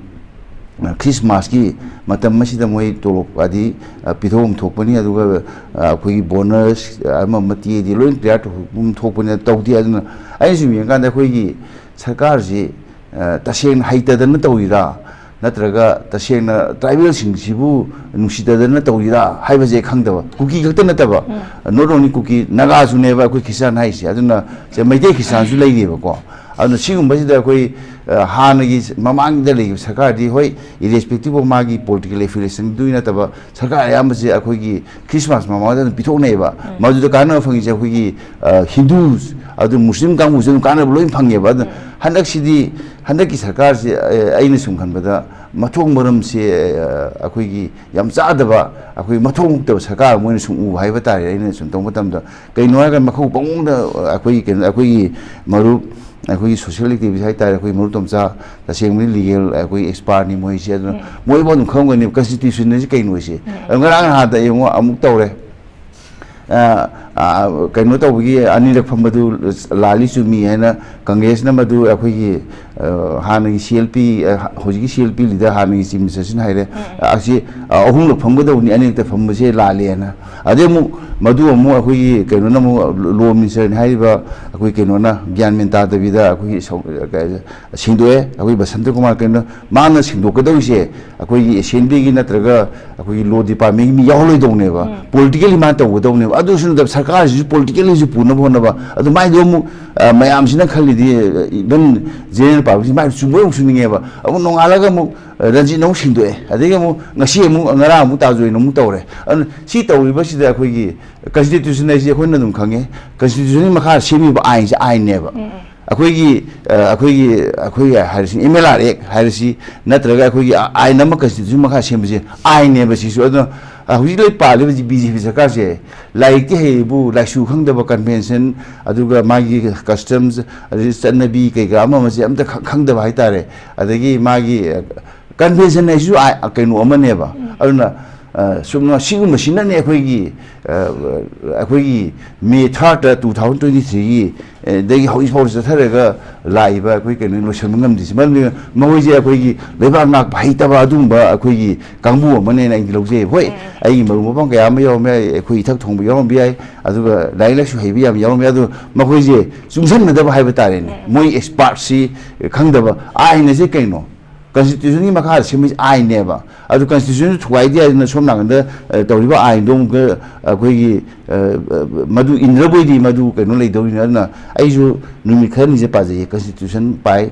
ꯑ, ꯈ꯭ꯔꯤꯁꯃꯥꯁꯀꯤ ꯃꯇꯝ ꯑꯁꯤꯗ ꯃꯣꯏ ꯇꯣꯂꯣꯞ ꯑꯗꯤ, ꯑ, ꯄꯤꯊꯣꯛꯐꯝ ꯊꯣꯛꯄꯅꯤ, ꯑꯗꯨꯒ, ꯑ, ꯑꯩꯈꯣꯏꯒꯤ ꯕꯣꯅꯁ ꯑꯃ ꯑꯃ ꯇꯤꯑꯦꯗꯤ ꯂꯣꯏ ꯀ꯭ꯂꯤꯌꯥꯔ ꯇꯧꯐꯝ ꯊꯣꯛꯄꯅꯤꯅ ꯇꯧꯗꯦ꯫ ꯑꯗꯨꯅ ꯑꯩꯅ ꯁꯨꯝ ꯌꯦꯡꯀꯥꯟꯗ ꯑꯩꯈꯣꯏꯒꯤ ꯁꯔꯀꯥꯔꯁꯤ, ꯑ, ꯇꯁꯦꯡꯅ ꯍꯩꯇꯗꯅ ꯇꯧꯔꯤꯔꯥ, ꯅꯠꯇ꯭ꯔꯒ ꯇꯁꯦꯡꯅ ꯇ꯭ꯔꯥꯏꯕꯦꯜꯁꯤꯡꯁꯤꯕꯨ ꯅꯨꯡꯁꯤꯗꯗꯅ ꯇꯧꯔꯤꯔꯥ ꯍꯥꯏꯕꯁꯦ ꯈꯪꯗꯕ꯫ ꯀꯨꯀꯤ ꯈꯛꯇ ꯅꯠꯇꯕ, ꯎꯝ꯫ Not only ꯀꯨꯀꯤ, ꯅꯥꯒꯥꯁꯨꯅꯦꯕ ꯑꯩꯈꯣꯏ ꯈ꯭ꯔꯤꯁꯇꯥꯟ ꯍꯥꯏꯁꯦ꯫ ꯑꯗꯨꯅ ꯁꯦ ꯃꯩꯇꯩ ꯈ꯭ꯔꯤꯁꯇꯥꯟꯁꯨ ꯂꯩꯔꯤꯕꯀꯣ꯫ ꯑꯗꯨꯅ ꯁꯤꯒꯨꯝꯕꯁꯤꯗ ꯑꯩꯈꯣꯏ, ꯑ, ꯍꯥꯟꯅꯒꯤ ꯃꯃꯥꯡꯗ ꯂꯩꯈꯤꯕ ꯁꯔꯀꯥꯔꯗꯤ, ꯍꯣꯏ, irrespective of ꯃꯥꯒꯤ political affiliationꯗꯨꯒꯤ ꯅꯠꯇꯕ, ꯁꯔꯀꯥꯔ ꯑꯌꯥꯝꯕꯁꯦ ꯑꯩꯈꯣꯏꯒꯤ ꯈ꯭ꯔꯤꯁꯃꯥꯁ ꯃꯃꯥꯡꯗ ꯑꯗꯨꯝ ꯄꯤꯊꯣꯛꯅꯩꯑꯕ꯫ ꯎꯝ꯫ ꯃꯗꯨꯗ ꯀꯥꯟꯅꯕ ꯐꯪꯉꯤꯁꯦ ꯑꯩꯈꯣꯏꯒꯤ, ꯑ, ꯍꯤꯟꯗꯨ, ꯑꯗꯨ ꯃꯨꯁꯂꯤꯝ ꯀꯥꯡꯕꯨꯁꯨ ꯑꯗꯨꯝ ꯀꯥꯟꯅꯕ ꯂꯣꯏ ꯐꯪꯉꯦꯕ꯫ ꯑꯗꯨ ꯎꯝ꯫ ꯍꯟꯗꯛꯁꯤꯗꯤ, ꯍꯟꯗꯛꯀꯤ ꯁꯔꯀꯥꯔꯁꯤ, ꯑ, ꯑꯩꯅ ꯁꯨꯝ ꯈꯟꯕꯗ ꯃꯊꯣꯡ ꯃꯔꯝꯁꯦ, ꯑ, ꯑꯩꯈꯣꯏꯒꯤ ꯌꯥꯝ ꯆꯥꯗꯕ, ꯑꯩꯈꯣꯏ ꯃꯊꯣꯡ ꯍꯨꯛꯇꯕ ꯁꯔꯀꯥꯔ ꯑꯃ ꯑꯣꯏꯅ ꯁꯨꯝ ꯎꯕ ꯍꯥꯏꯕ ꯇꯥꯔꯦ꯫ ꯑꯩꯅ ꯁꯨꯝ ꯇꯧꯕ ꯃꯇꯝꯗ ꯀꯩꯅꯣ ꯍꯥꯏꯔꯒ ꯃꯈꯧ ꯄꯪꯉꯣꯡꯗ, ꯑ, ꯑꯩꯈꯣꯏꯒꯤ ꯀꯩꯅꯣ, ꯑꯩꯈꯣꯏꯒꯤ ꯃꯔꯨꯞ, ꯑꯩꯈꯣꯏꯒꯤ social activist ꯍꯥꯏꯇꯥꯔꯦ, ꯑꯩꯈꯣꯏ ꯃꯔꯨꯞ ꯇꯣꯝꯆꯥ, ꯇꯁꯦꯡꯕꯗꯤ legal ꯑꯩꯈꯣꯏ expertꯅꯤ ꯃꯣꯏꯁꯦ꯫ ꯑꯗꯨꯅ ꯎꯝ꯫ ꯃꯣꯏꯐꯥꯎ ꯑꯗꯨꯝ ꯈꯪꯉꯝꯒꯅꯤ constitution ꯑꯁꯤ ꯀꯩꯅꯣ ꯍꯥꯏꯁꯦ꯫ ꯎꯝ꯫ ꯑꯗꯣ ꯉꯔꯥꯡ ꯅꯍꯥꯟꯗ ꯌꯦꯡꯉꯣ ꯑꯃꯨꯛ ꯇꯧꯔꯦ꯫ ꯑ, ꯑ, ꯀꯩꯅꯣ ꯇꯧꯕꯒꯤ ꯑꯅꯤꯔꯛ ꯐꯝꯕꯗꯨ ꯂꯥꯜꯂꯤ ꯆꯨꯝꯃꯤ ꯍꯥꯏꯅ ꯀꯪꯒ꯭ꯔꯦꯁꯅ ꯃꯗꯨ ꯑꯩꯈꯣꯏꯒꯤ, ꯑ, ꯍꯥꯟꯅꯒꯤ ꯁꯤ ꯑꯦꯜ ꯄꯤ, ꯑ, ꯍꯧꯖꯤꯛꯀꯤ ꯁꯤ ꯑꯦꯜ ꯄꯤ ꯂꯤꯗꯔ ꯍꯥꯟꯅꯒꯤ ꯆꯤꯐ ꯃꯤꯅꯤꯁꯇꯔꯁꯤꯅ ꯍꯥꯏꯔꯦ꯫ ꯎꯝ, ꯎꯝ꯫ ꯑꯁꯤ, ꯑ, ꯑꯍꯨꯝꯂꯛ ꯐꯝꯒꯗꯧꯕꯅꯤ, ꯑꯅꯤꯔꯛꯇ ꯐꯝꯕꯁꯦ ꯂꯥꯜꯂꯦꯅ꯫ ꯑꯗꯩ ꯑꯃꯨꯛ ꯃꯗꯨ ꯑꯃꯨꯛ ꯑꯩꯈꯣꯏꯒꯤ ꯀꯩꯅꯣꯅ ꯑꯃꯨꯛ ꯂꯣ ꯃꯤꯅꯤꯁꯇꯔꯅꯤ ꯍꯥꯏꯔꯤꯕ ꯑꯩꯈꯣꯏ ꯀꯩꯅꯣꯅ ꯒ꯭ꯌꯥꯟ ꯃꯦꯟ ꯇꯥꯗꯕꯤꯗ ꯑꯩꯈꯣꯏꯒꯤ ꯁꯧ-, ꯀ-, ꯁꯦꯡꯗꯣꯛꯑꯦ꯫ ꯑꯩꯈꯣꯏ ꯕꯁꯟꯇ ꯀꯨꯃꯥꯔ ꯀꯩꯅꯣ ꯃꯥꯅ ꯁꯦꯡꯗꯣꯛꯀꯗꯧꯔꯤꯁꯦ ꯑꯩꯈꯣꯏꯒꯤ ꯑꯦꯁꯦꯝꯕ꯭ꯂꯤꯒꯤ ꯅꯠꯇ꯭ꯔꯒ ꯑꯩꯈꯣꯏꯒꯤ ꯂꯣ ꯗꯤꯄꯥꯔꯠꯃꯦꯟꯒꯤ ꯃꯤ ꯌꯥꯎꯍꯜꯂꯣꯏꯗꯧꯅꯦꯕ꯫ ꯎꯝ꯫ ꯄꯣꯂꯤꯇꯤꯀꯦꯜꯂꯤ ꯃꯥꯅ ꯇꯧꯒꯗꯧꯅꯦꯕ꯫ ꯑꯗꯨꯁꯨ ꯅꯠꯇꯕ ꯁꯔꯀꯥꯔꯁꯤꯁꯨ ꯄꯣꯂꯤꯇꯤꯀꯦꯜꯂꯤꯁꯨ ꯄꯨꯅꯕ ꯍꯣꯠꯅꯕ꯫ ꯑꯗꯨ ꯃꯥꯏꯗꯣ ꯑꯃꯨꯛ, ꯑ, ꯃꯌꯥꯝꯁꯤꯅ ꯈꯜꯂꯤꯗꯤ, ꯏꯚꯟ ꯖꯦꯅꯔꯦꯜ ꯄꯥꯕ꯭ꯂꯤꯛꯁꯤ ꯃꯥꯏꯗꯣ ꯆꯨꯝꯕ ꯑꯃꯨꯛ ꯆꯨꯝꯅꯤꯡꯉꯦꯕ꯫ ꯑꯃꯨꯛ ꯅꯣꯡꯉꯥꯜꯂꯒ ꯑꯃꯨꯛ, ꯑ, ꯔꯟꯖꯤꯠꯅ ꯑꯃꯨꯛ ꯁꯦꯡꯗꯣꯛꯑꯦ꯫ ꯑꯗꯒꯤ ꯑꯃꯨꯛ ꯉꯁꯤ ꯑꯃꯨꯛ, ꯉꯔꯥꯡ ꯑꯃꯨꯛ ꯇꯥꯖꯣꯏꯅ ꯑꯃꯨꯛ ꯇꯧꯔꯦ꯫ ꯑꯗꯨꯅ ꯁꯤ ꯇꯧꯔꯤꯕꯁꯤꯗ ꯑꯩꯈꯣꯏꯒꯤ ꯀꯟꯁꯇꯤꯇ꯭ꯌꯨꯁꯟ ꯍꯥꯏꯁꯤ ꯑꯩꯈꯣꯏꯅ ꯑꯗꯨꯝ ꯈꯪꯉꯦ꯫ ꯀꯟꯁꯇꯤꯇ꯭ꯌꯨꯁꯟꯒꯤ ꯃꯈꯥꯗ ꯁꯦꯝꯃꯤꯕ ꯑꯥꯏꯟꯁꯦ ꯑꯥꯏꯟꯅꯦꯕ꯫ ꯎꯝ, ꯎꯝ꯫ ꯑꯩꯈꯣꯏꯒꯤ, ꯑ, ꯑꯩꯈꯣꯏꯒꯤ, ꯑꯩꯈꯣꯏꯒꯤ ꯍꯥꯏꯔꯤꯁꯤ ꯑꯦꯝ ꯑꯦꯜ ꯑꯥꯔ ꯑꯦꯛ ꯍꯥꯏꯔꯤꯁꯤ ꯅꯠꯇ꯭ꯔꯒ ꯑꯩꯈꯣꯏꯒꯤ ꯑ-, ꯑꯥꯏꯟ ꯑꯃ ꯀꯟꯁꯇꯤꯇ꯭ꯌꯨꯁꯟ ꯃꯈꯥ ꯁꯦꯝꯕꯁꯦ ꯑꯥꯏꯟꯅꯦꯕ ꯁꯤꯁꯨ꯫ ꯑꯗꯨꯅ, ꯑ, ꯍꯧꯖꯤꯛ ꯂꯩ ꯄꯥꯜꯂꯤꯕ ꯕꯤ ꯖꯦ ꯄꯤ ꯁꯔꯀꯥꯔꯁꯦ ꯂꯥꯏꯔꯤꯛꯇꯤ ꯍꯩꯕꯨ ꯂꯥꯏꯁꯨ ꯈꯪꯗꯕ ꯀꯟꯚꯦꯟꯁꯟ, ꯑꯗꯨꯒ ꯃꯥꯒꯤ ꯀꯁꯇꯝꯁ, ꯑꯗꯒꯤ ꯆꯠꯅꯕꯤ ꯀꯩꯀꯥ ꯑꯃ ꯑꯃꯁꯦ ꯑꯝꯇ ꯈ-, ꯈꯪꯗꯕ ꯍꯥꯏꯇꯥꯔꯦ꯫ ꯑꯗꯒꯤ ꯃꯥꯒꯤ, ꯑ, ꯀꯟꯚꯦꯟꯁꯟ ꯍꯥꯏꯁꯤꯁꯨ ꯑꯥꯏ-, ꯀꯩꯅꯣ ꯑꯃꯅꯦꯕ꯫ ꯎꯝ꯫ ꯑꯗꯨꯅ, ꯑ, ꯁꯨꯝ ꯁꯤꯒꯨꯝꯕꯁꯤꯅꯅꯦ ꯑꯩꯈꯣꯏꯒꯤ, ꯑ, ꯑꯩꯈꯣꯏꯒꯤ ꯃꯦ ꯊꯥꯔꯠꯇ ꯇꯨ ꯊꯥꯎꯖꯟ ꯇ꯭ꯋꯦꯟꯇꯤ ꯊ꯭ꯔꯤꯒꯤ, ꯑ, ꯗꯒꯤ ꯍꯧꯖꯤꯛ ꯐꯥꯎ ꯆꯠꯊꯔꯒ ꯂꯥꯛꯏꯕ ꯑꯩꯈꯣꯏ ꯀꯩꯅꯣ ꯂꯣꯏꯁꯤꯟꯕ ꯉꯝꯗ꯭ꯔꯤꯁꯦ꯫ ꯃꯔꯝꯗꯤ ꯃꯈꯣꯏꯁꯦ ꯑꯩꯈꯣꯏꯒꯤ ꯂꯩꯕꯥꯛ ꯉꯥꯛꯄ ꯍꯩꯇꯕ ꯑꯗꯨꯒꯨꯝꯕ ꯑꯩꯈꯣꯏꯒꯤ ꯀꯥꯡꯕꯨ ꯑꯃꯅꯦꯅ ꯑꯩꯗꯤ ꯂꯧꯖꯩ꯫ ꯍꯣꯏ, ꯎꯝ꯫ ꯑꯩꯒꯤ ꯃꯔꯨꯞ ꯃꯄꯥꯡ ꯀꯌꯥ ꯑꯃ ꯌꯥꯎꯔꯝꯕ ꯌꯥꯏ, ꯑꯩꯈꯣꯏ ꯏꯊꯛ ꯊꯣꯡꯕ ꯌꯥꯎꯔꯝꯕ ꯌꯥꯏ, ꯑꯗꯨꯒ ꯂꯥꯏꯔꯤꯛ ꯂꯥꯏꯁꯨ ꯍꯩꯕ ꯌꯥꯝ ꯌꯥꯎꯔꯝꯃꯤ꯫ ꯑꯗꯨ ꯃꯈꯣꯏꯁꯦ ꯆꯨꯡꯁꯟꯅꯗꯕ ꯍꯥꯏꯕ ꯇꯥꯔꯦꯅꯦ꯫ ꯎꯝ꯫ ꯃꯣꯏ ꯑꯦꯛꯁꯄꯥꯔꯠꯁꯤ ꯈꯪꯗꯕ꯫ ꯑꯥꯏꯟ ꯑꯁꯦ ꯀꯩꯅꯣ? ꯀꯟꯁꯇꯤꯇ꯭ꯌꯨꯁꯟꯒꯤ ꯃꯈꯥꯗ ꯁꯦꯝꯕꯁꯤ ꯑꯥꯏꯟꯅꯦꯕ꯫ ꯑꯗꯨ ꯀꯟꯁꯇꯤꯇ꯭ꯌꯨꯁꯟꯁꯨ ꯊꯨꯒꯥꯏꯗꯦ ꯍꯥꯏꯗꯅ ꯁꯣꯝ ꯅꯥꯀꯟꯗ, ꯑ, ꯇꯧꯔꯤꯕ ꯑꯥꯏꯟꯗꯣ ꯑꯃꯨꯛꯀ ꯑꯩꯈꯣꯏꯒꯤ, ꯑ, ꯑ, ꯃꯗꯨ ꯏꯟꯗ꯭ꯔꯕꯣꯏꯗꯤ ꯃꯗꯨ ꯀꯩꯅꯣ ꯂꯩꯗꯧꯔꯤꯅꯤ꯫ ꯑꯗꯨꯅ ꯑꯩꯁꯨ ꯅꯨꯃꯤꯠ ꯈꯔꯅꯤꯁꯦ ꯄꯥꯖꯩꯌꯦ, ꯀꯟꯁꯇꯤꯇ꯭ꯌꯨꯁꯟ ꯄꯥꯏ꯫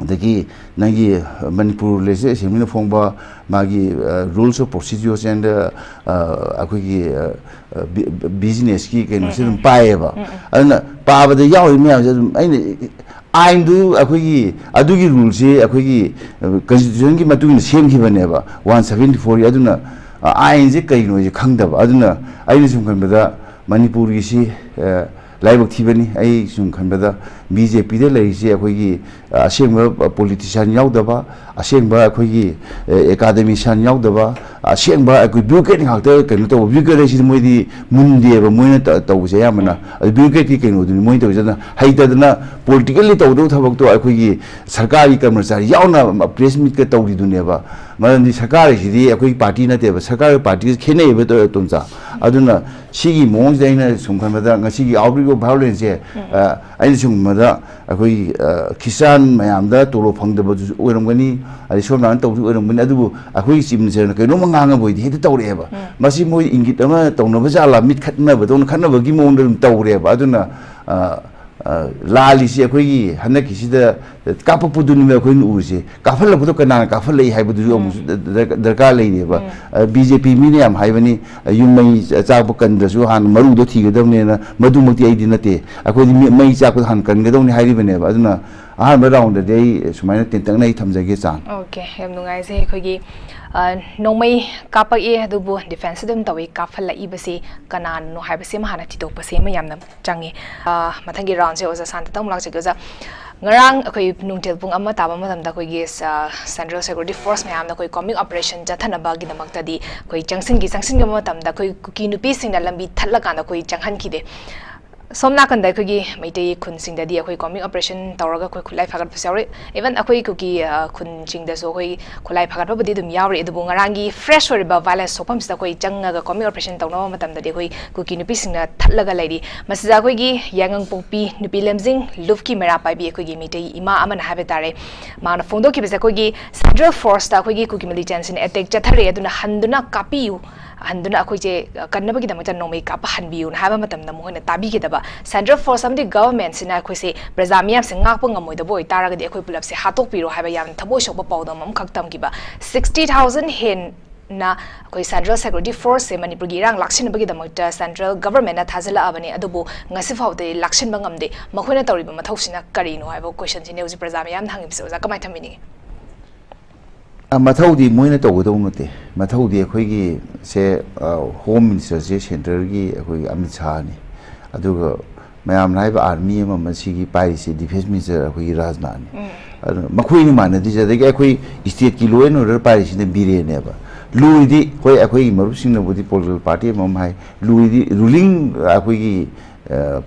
ꯑꯗꯒꯤ ꯅꯪꯒꯤ ꯃꯅꯤꯄꯨꯔ ꯂꯦꯖꯤꯁꯂꯦꯇꯤꯚ ꯑꯦꯁꯦꯝꯕ꯭ꯂꯤꯅ ꯐꯣꯡꯕ ꯃꯥꯒꯤ, ꯑ, Rules of Procedures and, ꯑ, ꯑꯩꯈꯣꯏꯒꯤ, ꯑ, ꯑ, ꯕꯤ-, ꯕꯤꯖꯤꯅꯦꯁꯀꯤ ꯀꯩꯅꯣꯁꯦ ꯑꯗꯨꯝ ꯎꯝ, ꯎꯝ꯫ ꯄꯥꯏꯌꯦꯕ꯫ ꯎꯝ, ꯎꯝ꯫ ꯑꯗꯨꯅ ꯄꯥꯕꯗ ꯌꯥꯎꯔꯤꯕ ꯃꯌꯥꯝꯁꯦ ꯑꯗꯨꯝ ꯑꯩꯅ ꯑꯥꯏꯟꯗꯨ ꯑꯩꯈꯣꯏꯒꯤ, ꯑꯗꯨꯒꯤ ꯔꯨꯜꯁꯤ ꯑꯩꯈꯣꯏꯒꯤ, ꯑ, ꯀꯟꯁꯇꯤꯇ꯭ꯌꯨꯁꯟꯒꯤ ꯃꯇꯨꯡ ꯏꯟꯅ ꯁꯦꯝꯈꯤꯕꯅꯦꯕ, ꯋꯥꯟ ꯁꯚꯦꯟꯇꯤ ꯐꯣꯔꯒꯤ꯫ ꯑꯗꯨꯅ, ꯑ, ꯑꯥꯏꯟꯁꯦ ꯀꯩꯅꯣꯁꯦ ꯈꯪꯗꯕ꯫ ꯑꯗꯨꯅ ꯑꯩꯅ ꯁꯨꯝ ꯈꯟꯕꯗ ꯃꯅꯤꯄꯨꯔꯒꯤꯁꯤ, ꯑ, ꯂꯥꯏꯕꯛ ꯊꯤꯕꯅꯤ꯫ ꯑꯩ ꯁꯨꯝ ꯈꯟꯕꯗ ꯕꯤ ꯖꯦ ꯄꯤꯗ ꯂꯩꯔꯤꯁꯦ ꯑꯩꯈꯣꯏꯒꯤ, ꯑ, ꯑꯁꯦꯡꯕ ꯄꯣꯂꯤꯇꯤꯁꯤꯌꯥꯟ ꯌꯥꯎꯗꯕ, ꯑꯁꯦꯡꯕ ꯑꯩꯈꯣꯏꯒꯤ, ꯑ, ꯑꯦꯀꯥꯗꯃꯤꯁꯤꯌꯥꯟ ꯌꯥꯎꯗꯕ, ꯑꯁꯦꯡꯕ ꯑꯩꯈꯣꯏ ꯕ꯭ꯌꯨꯔꯣꯀ꯭ꯔꯦꯠ ꯉꯥꯛꯇ ꯀꯩꯅꯣ ꯇꯧꯕ꯫ ꯕ꯭ꯌꯨꯔꯣꯀ꯭ꯔꯦꯠ ꯍꯥꯏꯁꯤꯗꯤ ꯃꯣꯏꯗꯤ ꯃꯨꯟꯗꯦꯕ ꯃꯣꯏꯅ ꯇ-, ꯇꯧꯕꯁꯦ ꯑꯌꯥꯝꯕꯅ꯫ ꯑꯗꯨ ꯕ꯭ꯌꯨꯔꯣꯀ꯭ꯔꯦꯠꯀꯤ ꯀꯩꯅꯣꯗꯨꯅꯤ ꯃꯣꯏꯅ ꯇꯧꯔꯤꯁꯦ꯫ ꯑꯗꯨꯅ ꯍꯩꯇꯗꯅ ꯄꯣꯂꯤꯇꯤꯀꯦꯜꯂꯤ ꯇꯧꯗꯧ ꯊꯕꯛꯇꯣ ꯑꯩꯈꯣꯏꯒꯤ ꯁꯔꯀꯥꯔꯒꯤ ꯀꯔꯃꯆꯥꯔꯤ ꯌꯥꯎꯅ ꯄ꯭ꯔꯦꯁ ꯃꯤꯠꯀ ꯇꯧꯔꯤꯗꯨꯅꯦꯕ꯫ ꯃꯔꯝꯗꯤ ꯁꯔꯀꯥꯔ ꯍꯥꯏꯁꯤꯗꯤ ꯑꯩꯈꯣꯏꯒꯤ ꯄꯥꯔꯇꯤ ꯅꯠꯇꯦꯕ, ꯁꯔꯀꯥꯔꯒ ꯄꯥꯔꯇꯤꯒ ꯈꯦꯠꯅꯩꯌꯦꯕ, ꯇꯣ-, ꯇꯣꯝꯆꯥ꯫ ꯑꯗꯨꯅ ꯁꯤꯒꯤ ꯃꯑꯣꯡꯁꯤꯗ ꯑꯩꯅ ꯁꯨꯝ ꯈꯟꯕꯗ ꯉꯁꯤꯒꯤ outbreak of violence ꯁꯦ, ꯑ, ꯑꯩꯅ ꯁꯨꯝ ꯈꯟꯕꯗ ꯑꯩꯈꯣꯏꯒꯤ, ꯑ, ꯈ꯭ꯔꯤꯁꯇꯥꯟ ꯃꯌꯥꯝꯗ ꯇꯣꯂꯣꯞ ꯐꯪꯗꯕꯗꯨꯁꯨ ꯑꯣꯏꯔꯝꯒꯅꯤ, ꯑꯗꯩ ꯁꯣꯝ ꯅꯥꯀꯟ ꯇꯧꯕꯁꯨ ꯑꯣꯏꯔꯝꯒꯅꯤ꯫ ꯑꯗꯨꯕꯨ ꯑꯩꯈꯣꯏꯒꯤ ꯆꯤꯐ ꯃꯤꯅꯤꯁꯇꯔꯅ ꯀꯩꯅꯣꯝꯃ ꯉꯥꯡꯉꯕꯣꯏꯗꯤ ꯍꯦꯛꯇ ꯇꯧꯔꯛꯑꯦꯕ꯫ ꯃꯁꯤ ꯃꯣꯏ ꯏꯪꯒꯤꯠ ꯑꯃ ꯇꯧꯅꯕ ꯖꯥꯠꯂꯥ, ꯃꯤꯠ ꯈꯠꯅꯕꯗꯧꯅ ꯈꯠꯅꯕꯒꯤ ꯃꯑꯣꯡꯗ ꯑꯗꯨꯝ ꯇꯧꯔꯦꯕ꯫ ꯑꯗꯨꯅ, ꯑ, ꯑ, ꯂꯥꯜꯂꯤꯁꯤ ꯑꯩꯈꯣꯏꯒꯤ ꯍꯟꯗꯛꯀꯤꯁꯤꯗ ꯀꯥꯞꯄꯛꯄꯗꯨꯅꯤꯕ ꯑꯩꯈꯣꯏꯅ ꯎꯔꯤꯁꯦ꯫ ꯀꯥꯞꯍꯜꯂꯛꯄꯗꯣ ꯀꯅꯥꯅ ꯀꯥꯞꯍꯜꯂꯛꯏ ꯍꯥꯏꯕꯗꯨꯁꯨ ꯑꯃꯨꯛꯁꯨ ꯗꯔ-, ꯗꯔꯀꯥꯔ ꯂꯩꯔꯦꯕ꯫ ꯑ, ꯕꯤ ꯖꯦ ꯄꯤ ꯃꯤꯅ ꯌꯥꯝ ꯍꯥꯏꯕꯅꯤ, ꯑ, ꯌꯨꯝ ꯃꯩ ꯆꯥꯛꯄ ꯀꯟꯗ꯭ꯔꯁꯨ ꯍꯥꯟꯅ ꯃꯔꯨꯗꯣ ꯊꯤꯒꯗꯕꯅꯦꯅ, ꯃꯗꯨꯃꯛꯇꯤ ꯑꯩꯗꯤ ꯅꯠꯇꯦ꯫ ꯑꯩꯈꯣꯏꯗꯤ ꯃꯤ-, ꯃꯩ ꯆꯥꯛꯄꯗ ꯍꯥꯟꯅ ꯀꯟꯒꯗꯧꯅꯤ ꯍꯥꯏꯔꯤꯕꯅꯦꯕ꯫ ꯑꯗꯨꯅ ꯑꯍꯥꯟꯕ ꯔꯥꯎꯟꯗꯗꯤ ꯑꯩ ꯁꯨꯃꯥꯏꯅ ꯇꯦꯟꯇꯛꯅ ꯑꯩ ꯊꯝꯖꯒꯦ, ꯆꯥꯟ꯫ ꯑꯣꯀꯦ, ꯌꯥꯝ ꯅꯨꯡꯉꯥꯏꯖꯩ꯫ ꯑꯩꯈꯣꯏꯒꯤ, ꯑ, ꯅꯣꯡꯃꯩ ꯀꯥꯞꯄꯛꯑꯦ, ꯑꯗꯨꯕꯨ ꯗꯤꯐꯦꯟꯁ ꯑꯗꯨꯝ ꯇꯧꯏ꯫ ꯀꯥꯞꯍꯜꯂꯛꯏꯕꯁꯤ ꯀꯅꯥꯅꯣ ꯍꯥꯏꯕꯁꯤ ꯑꯃ ꯍꯥꯟꯅ ꯊꯤꯗꯣꯛꯄꯁꯤ ꯑꯃ ꯌꯥꯝꯅ ꯆꯪꯉꯤ꯫ ꯑ, ꯃꯊꯪꯒꯤ ꯔꯥꯎꯟꯁꯦ ꯑꯣꯖꯥ ꯁꯥꯟꯇꯗ ꯑꯃꯨꯛ ꯂꯥꯛꯆꯒꯦ꯫ ꯑꯣꯖꯥ, ꯉꯔꯥꯡ ꯑꯩꯈꯣꯏ ꯅꯨꯡꯊꯤꯜ ꯄꯨꯡ ꯑꯃ ꯇꯥꯕ ꯃꯇꯝꯗ ꯑꯩꯈꯣꯏꯒꯤ, ꯑ, ꯁꯦꯟꯇ꯭ꯔꯦꯜ ꯁꯦꯀ꯭ꯌꯨꯔꯤꯇꯤ ꯐꯣꯔꯁ ꯃꯌꯥꯝꯅ ꯑꯩꯈꯣꯏ ꯀꯣꯃꯤꯛ ꯑꯣꯄꯔꯦꯁꯟ ꯆꯠꯊꯅꯕꯒꯤꯗꯃꯛꯇꯗꯤ ꯑꯩꯈꯣꯏ ꯆꯪꯁꯤꯟꯈꯤ꯫ ꯆꯪꯁꯤꯟꯈꯤꯕ ꯃꯇꯝꯗ ꯑꯩꯈꯣꯏ ꯀꯨꯀꯤ ꯅꯨꯄꯤꯁꯤꯡꯅ ꯂꯝꯕꯤ ꯊꯠꯂꯀꯥꯟꯗ ꯑꯩꯈꯣꯏ ꯆꯪꯍꯟꯈꯤꯗꯦ꯫ ꯁꯣꯝ ꯅꯥꯀꯟꯗ ꯑꯩꯈꯣꯏꯒꯤ ꯃꯩꯇꯩ ꯈꯨꯟꯁꯤꯡꯗꯗꯤ ꯑꯩꯈꯣꯏ ꯀꯣꯃꯤꯛ ꯑꯣꯄꯔꯦꯁꯟ ꯇꯧꯔꯒ ꯑꯩꯈꯣꯏ ꯈꯨꯠꯂꯥꯏ ꯐꯒꯠꯄꯁꯨ ꯌꯥꯎꯔꯤ꯫ Even ꯑꯩꯈꯣꯏ ꯀꯨꯀꯤ, ꯑ, ꯈꯨꯟꯁꯤꯡꯗꯁꯨ ꯑꯩꯈꯣꯏ ꯈꯨꯠꯂꯥꯏ ꯐꯒꯠꯄꯕꯨꯗꯤ ꯑꯗꯨꯝ ꯌꯥꯎꯔꯤ, ꯑꯗꯨꯕꯨ ꯉꯔꯥꯡꯒꯤ ꯐ꯭ꯔꯦꯁ ꯑꯣꯏꯔꯤꯕ ꯚꯥꯏꯂꯦꯟꯁ ꯊꯣꯛꯐꯝꯁꯤꯗ ꯑꯩꯈꯣꯏ ꯆꯪꯉꯒ ꯀꯣꯃꯤꯛ ꯑꯣꯄꯔꯦꯁꯟ ꯇꯧꯅꯕ ꯃꯇꯝꯗꯗꯤ ꯑꯩꯈꯣꯏ ꯀꯨꯀꯤ ꯅꯨꯄꯤꯁꯤꯡꯅ ꯊꯠꯂꯒ ꯂꯩꯔꯤ꯫ ꯃꯁꯤꯗ ꯑꯩꯈꯣꯏꯒꯤ ꯌꯥꯏꯉꯪꯄꯣꯛꯄꯤ ꯅꯨꯄꯤ ꯂꯝꯖꯤꯡ ꯂꯨꯞꯀꯤ ꯃꯩꯔꯥ ꯄꯥꯏꯕꯤ ꯑꯩꯈꯣꯏꯒꯤ ꯃꯩꯇꯩ ꯏꯃꯥ ꯑꯃꯅ ꯍꯥꯏꯕ ꯇꯥꯔꯦ, ꯃꯥꯅ ꯐꯣꯡꯗꯣꯛꯈꯤꯕꯁꯦ ꯑꯩꯈꯣꯏꯒꯤ ꯁꯦꯟꯇ꯭ꯔꯦꯜ ꯐꯣꯔꯁꯇ ꯑꯩꯈꯣꯏꯒꯤ ꯀꯨꯀꯤ ꯃꯤꯂꯤꯇꯦꯟꯁꯤꯅ ꯑꯦꯇꯦꯛ ꯆꯠꯊꯔꯛꯑꯦ, ꯑꯗꯨꯅ ꯍꯟꯗꯨꯅ ꯀꯥꯞꯄꯤꯌꯨ, ꯍꯟꯗꯨꯅ ꯑꯩꯈꯣꯏꯁꯦ ꯀꯟꯅꯕꯒꯤꯗꯃꯛꯇ ꯅꯣꯡꯃꯩ ꯀꯥꯞꯄ ꯍꯟꯕꯤꯌꯨꯅ ꯍꯥꯏꯕ ꯃꯇꯝꯗ ꯃꯈꯣꯏꯅ ꯇꯥꯕꯤꯒꯗꯕ꯫ ꯁꯦꯟꯇ꯭ꯔꯦꯜ ꯐꯣꯔꯁ ꯑꯃꯗꯤ ꯒꯚꯔꯟꯃꯦꯟꯠꯁꯤꯅ ꯑꯩꯈꯣꯏꯁꯦ ꯄ꯭ꯔꯖꯥ ꯃꯤꯌꯥꯝꯁꯦ ꯉꯥꯛꯄ ꯉꯝꯃꯣꯏꯗꯕ ꯑꯣꯏꯇꯥꯔꯒꯗꯤ ꯑꯩꯈꯣꯏ ꯄꯨꯂꯞꯁꯦ ꯍꯥꯠꯇꯣꯛꯄꯤꯔꯣ ꯍꯥꯏꯕ ꯌꯥꯝꯅ ꯊꯃꯣꯏ ꯁꯣꯛꯄ ꯄꯥꯎꯗꯝ ꯑꯃꯈꯛ ꯇꯝꯈꯤꯕ꯫ Sixty thousand ꯍꯦꯟꯅ ꯑꯩꯈꯣꯏ ꯁꯦꯟꯇ꯭ꯔꯦꯜ ꯁꯦꯀ꯭ꯌꯨꯔꯤꯇꯤ ꯐꯣꯔꯁꯁꯦ ꯃꯅꯤꯄꯨꯔꯒꯤ ꯏꯔꯥꯡ ꯂꯥꯛꯁꯤꯟꯅꯕꯒꯤꯗꯃꯛꯇ ꯁꯦꯟꯇ꯭ꯔꯦꯜ ꯒꯚꯔꯟꯃꯦꯟꯠꯅ ꯊꯥꯖꯤꯜꯂꯛꯑꯕꯅꯤ, ꯑꯗꯨꯕꯨ ꯉꯁꯤ ꯐꯥꯎꯕꯗꯗꯤ ꯂꯥꯛꯁꯤꯟꯕ ꯉꯝꯗꯦ꯫ ꯃꯈꯣꯏꯅ ꯇꯧꯔꯤꯕ ꯃꯊꯧꯁꯤꯅ ꯀꯔꯤꯅꯣ ꯍꯥꯏꯕ ꯀꯣꯏꯁꯟꯁꯤꯅꯦ ꯍꯧꯖꯤꯛ ꯄ꯭ꯔꯖꯥ ꯃꯌꯥꯝꯅ ꯍꯪꯉꯤꯕꯁꯦ꯫ ꯑꯣꯖꯥ, ꯀꯃꯥꯏꯅ ꯊꯝꯕꯤꯅꯤꯡꯉꯤ? ꯑ, ꯃꯊꯧꯗꯤ ꯃꯣꯏꯅ ꯇꯧꯒꯗꯧꯕ ꯅꯠꯇꯦ꯫ ꯃꯊꯧꯗꯤ ꯑꯩꯈꯣꯏꯒꯤ ꯁꯦ, ꯑ, ꯍꯣꯝ ꯃꯤꯅꯤꯁꯇꯔꯁꯦ ꯁꯦꯟꯇ꯭ꯔꯦꯜꯒꯤ ꯑꯩꯈꯣꯏꯒꯤ ꯑꯃꯤꯠ ꯁꯥꯍꯅꯤ꯫ ꯑꯗꯨꯒ ꯃꯌꯥꯝꯅ ꯍꯥꯏꯕ ꯑꯥꯔꯃꯤ ꯑꯃ, ꯃꯁꯤꯒꯤ ꯄꯥꯏꯔꯤꯁꯦ ꯗꯤꯐꯦꯟꯁ ꯃꯤꯅꯤꯁꯇꯔ ꯑꯩꯈꯣꯏꯒꯤ ꯔꯥꯖꯅꯥꯊꯅꯤ꯫ ꯑꯗꯨꯅ ꯃꯈꯣꯏꯅꯤ ꯃꯥꯟꯅꯗꯣꯏꯁꯦ꯫ ꯑꯗꯒꯤ ꯑꯩꯈꯣꯏ ꯁ꯭ꯇꯦꯠꯀꯤ ꯂꯣ ꯑꯦꯟ ꯑꯣꯔꯗꯔ ꯄꯥꯏꯔꯤꯁꯤꯅ ꯕꯤꯔꯦꯟꯅꯦꯕ꯫ ꯂꯨꯔꯤꯗꯤ ꯍꯣꯏ, ꯑꯩꯈꯣꯏꯒꯤ ꯃꯔꯨꯞꯁꯤꯡꯅꯕꯨꯗꯤ ꯄꯣꯂꯤꯇꯤꯀꯦꯜ ꯄꯥꯔꯇꯤ ꯑꯃꯃꯝ ꯍꯥꯏ, ꯂꯨꯔꯤꯗꯤ ꯔꯨꯂꯤꯡ ꯑꯩꯈꯣꯏꯒꯤ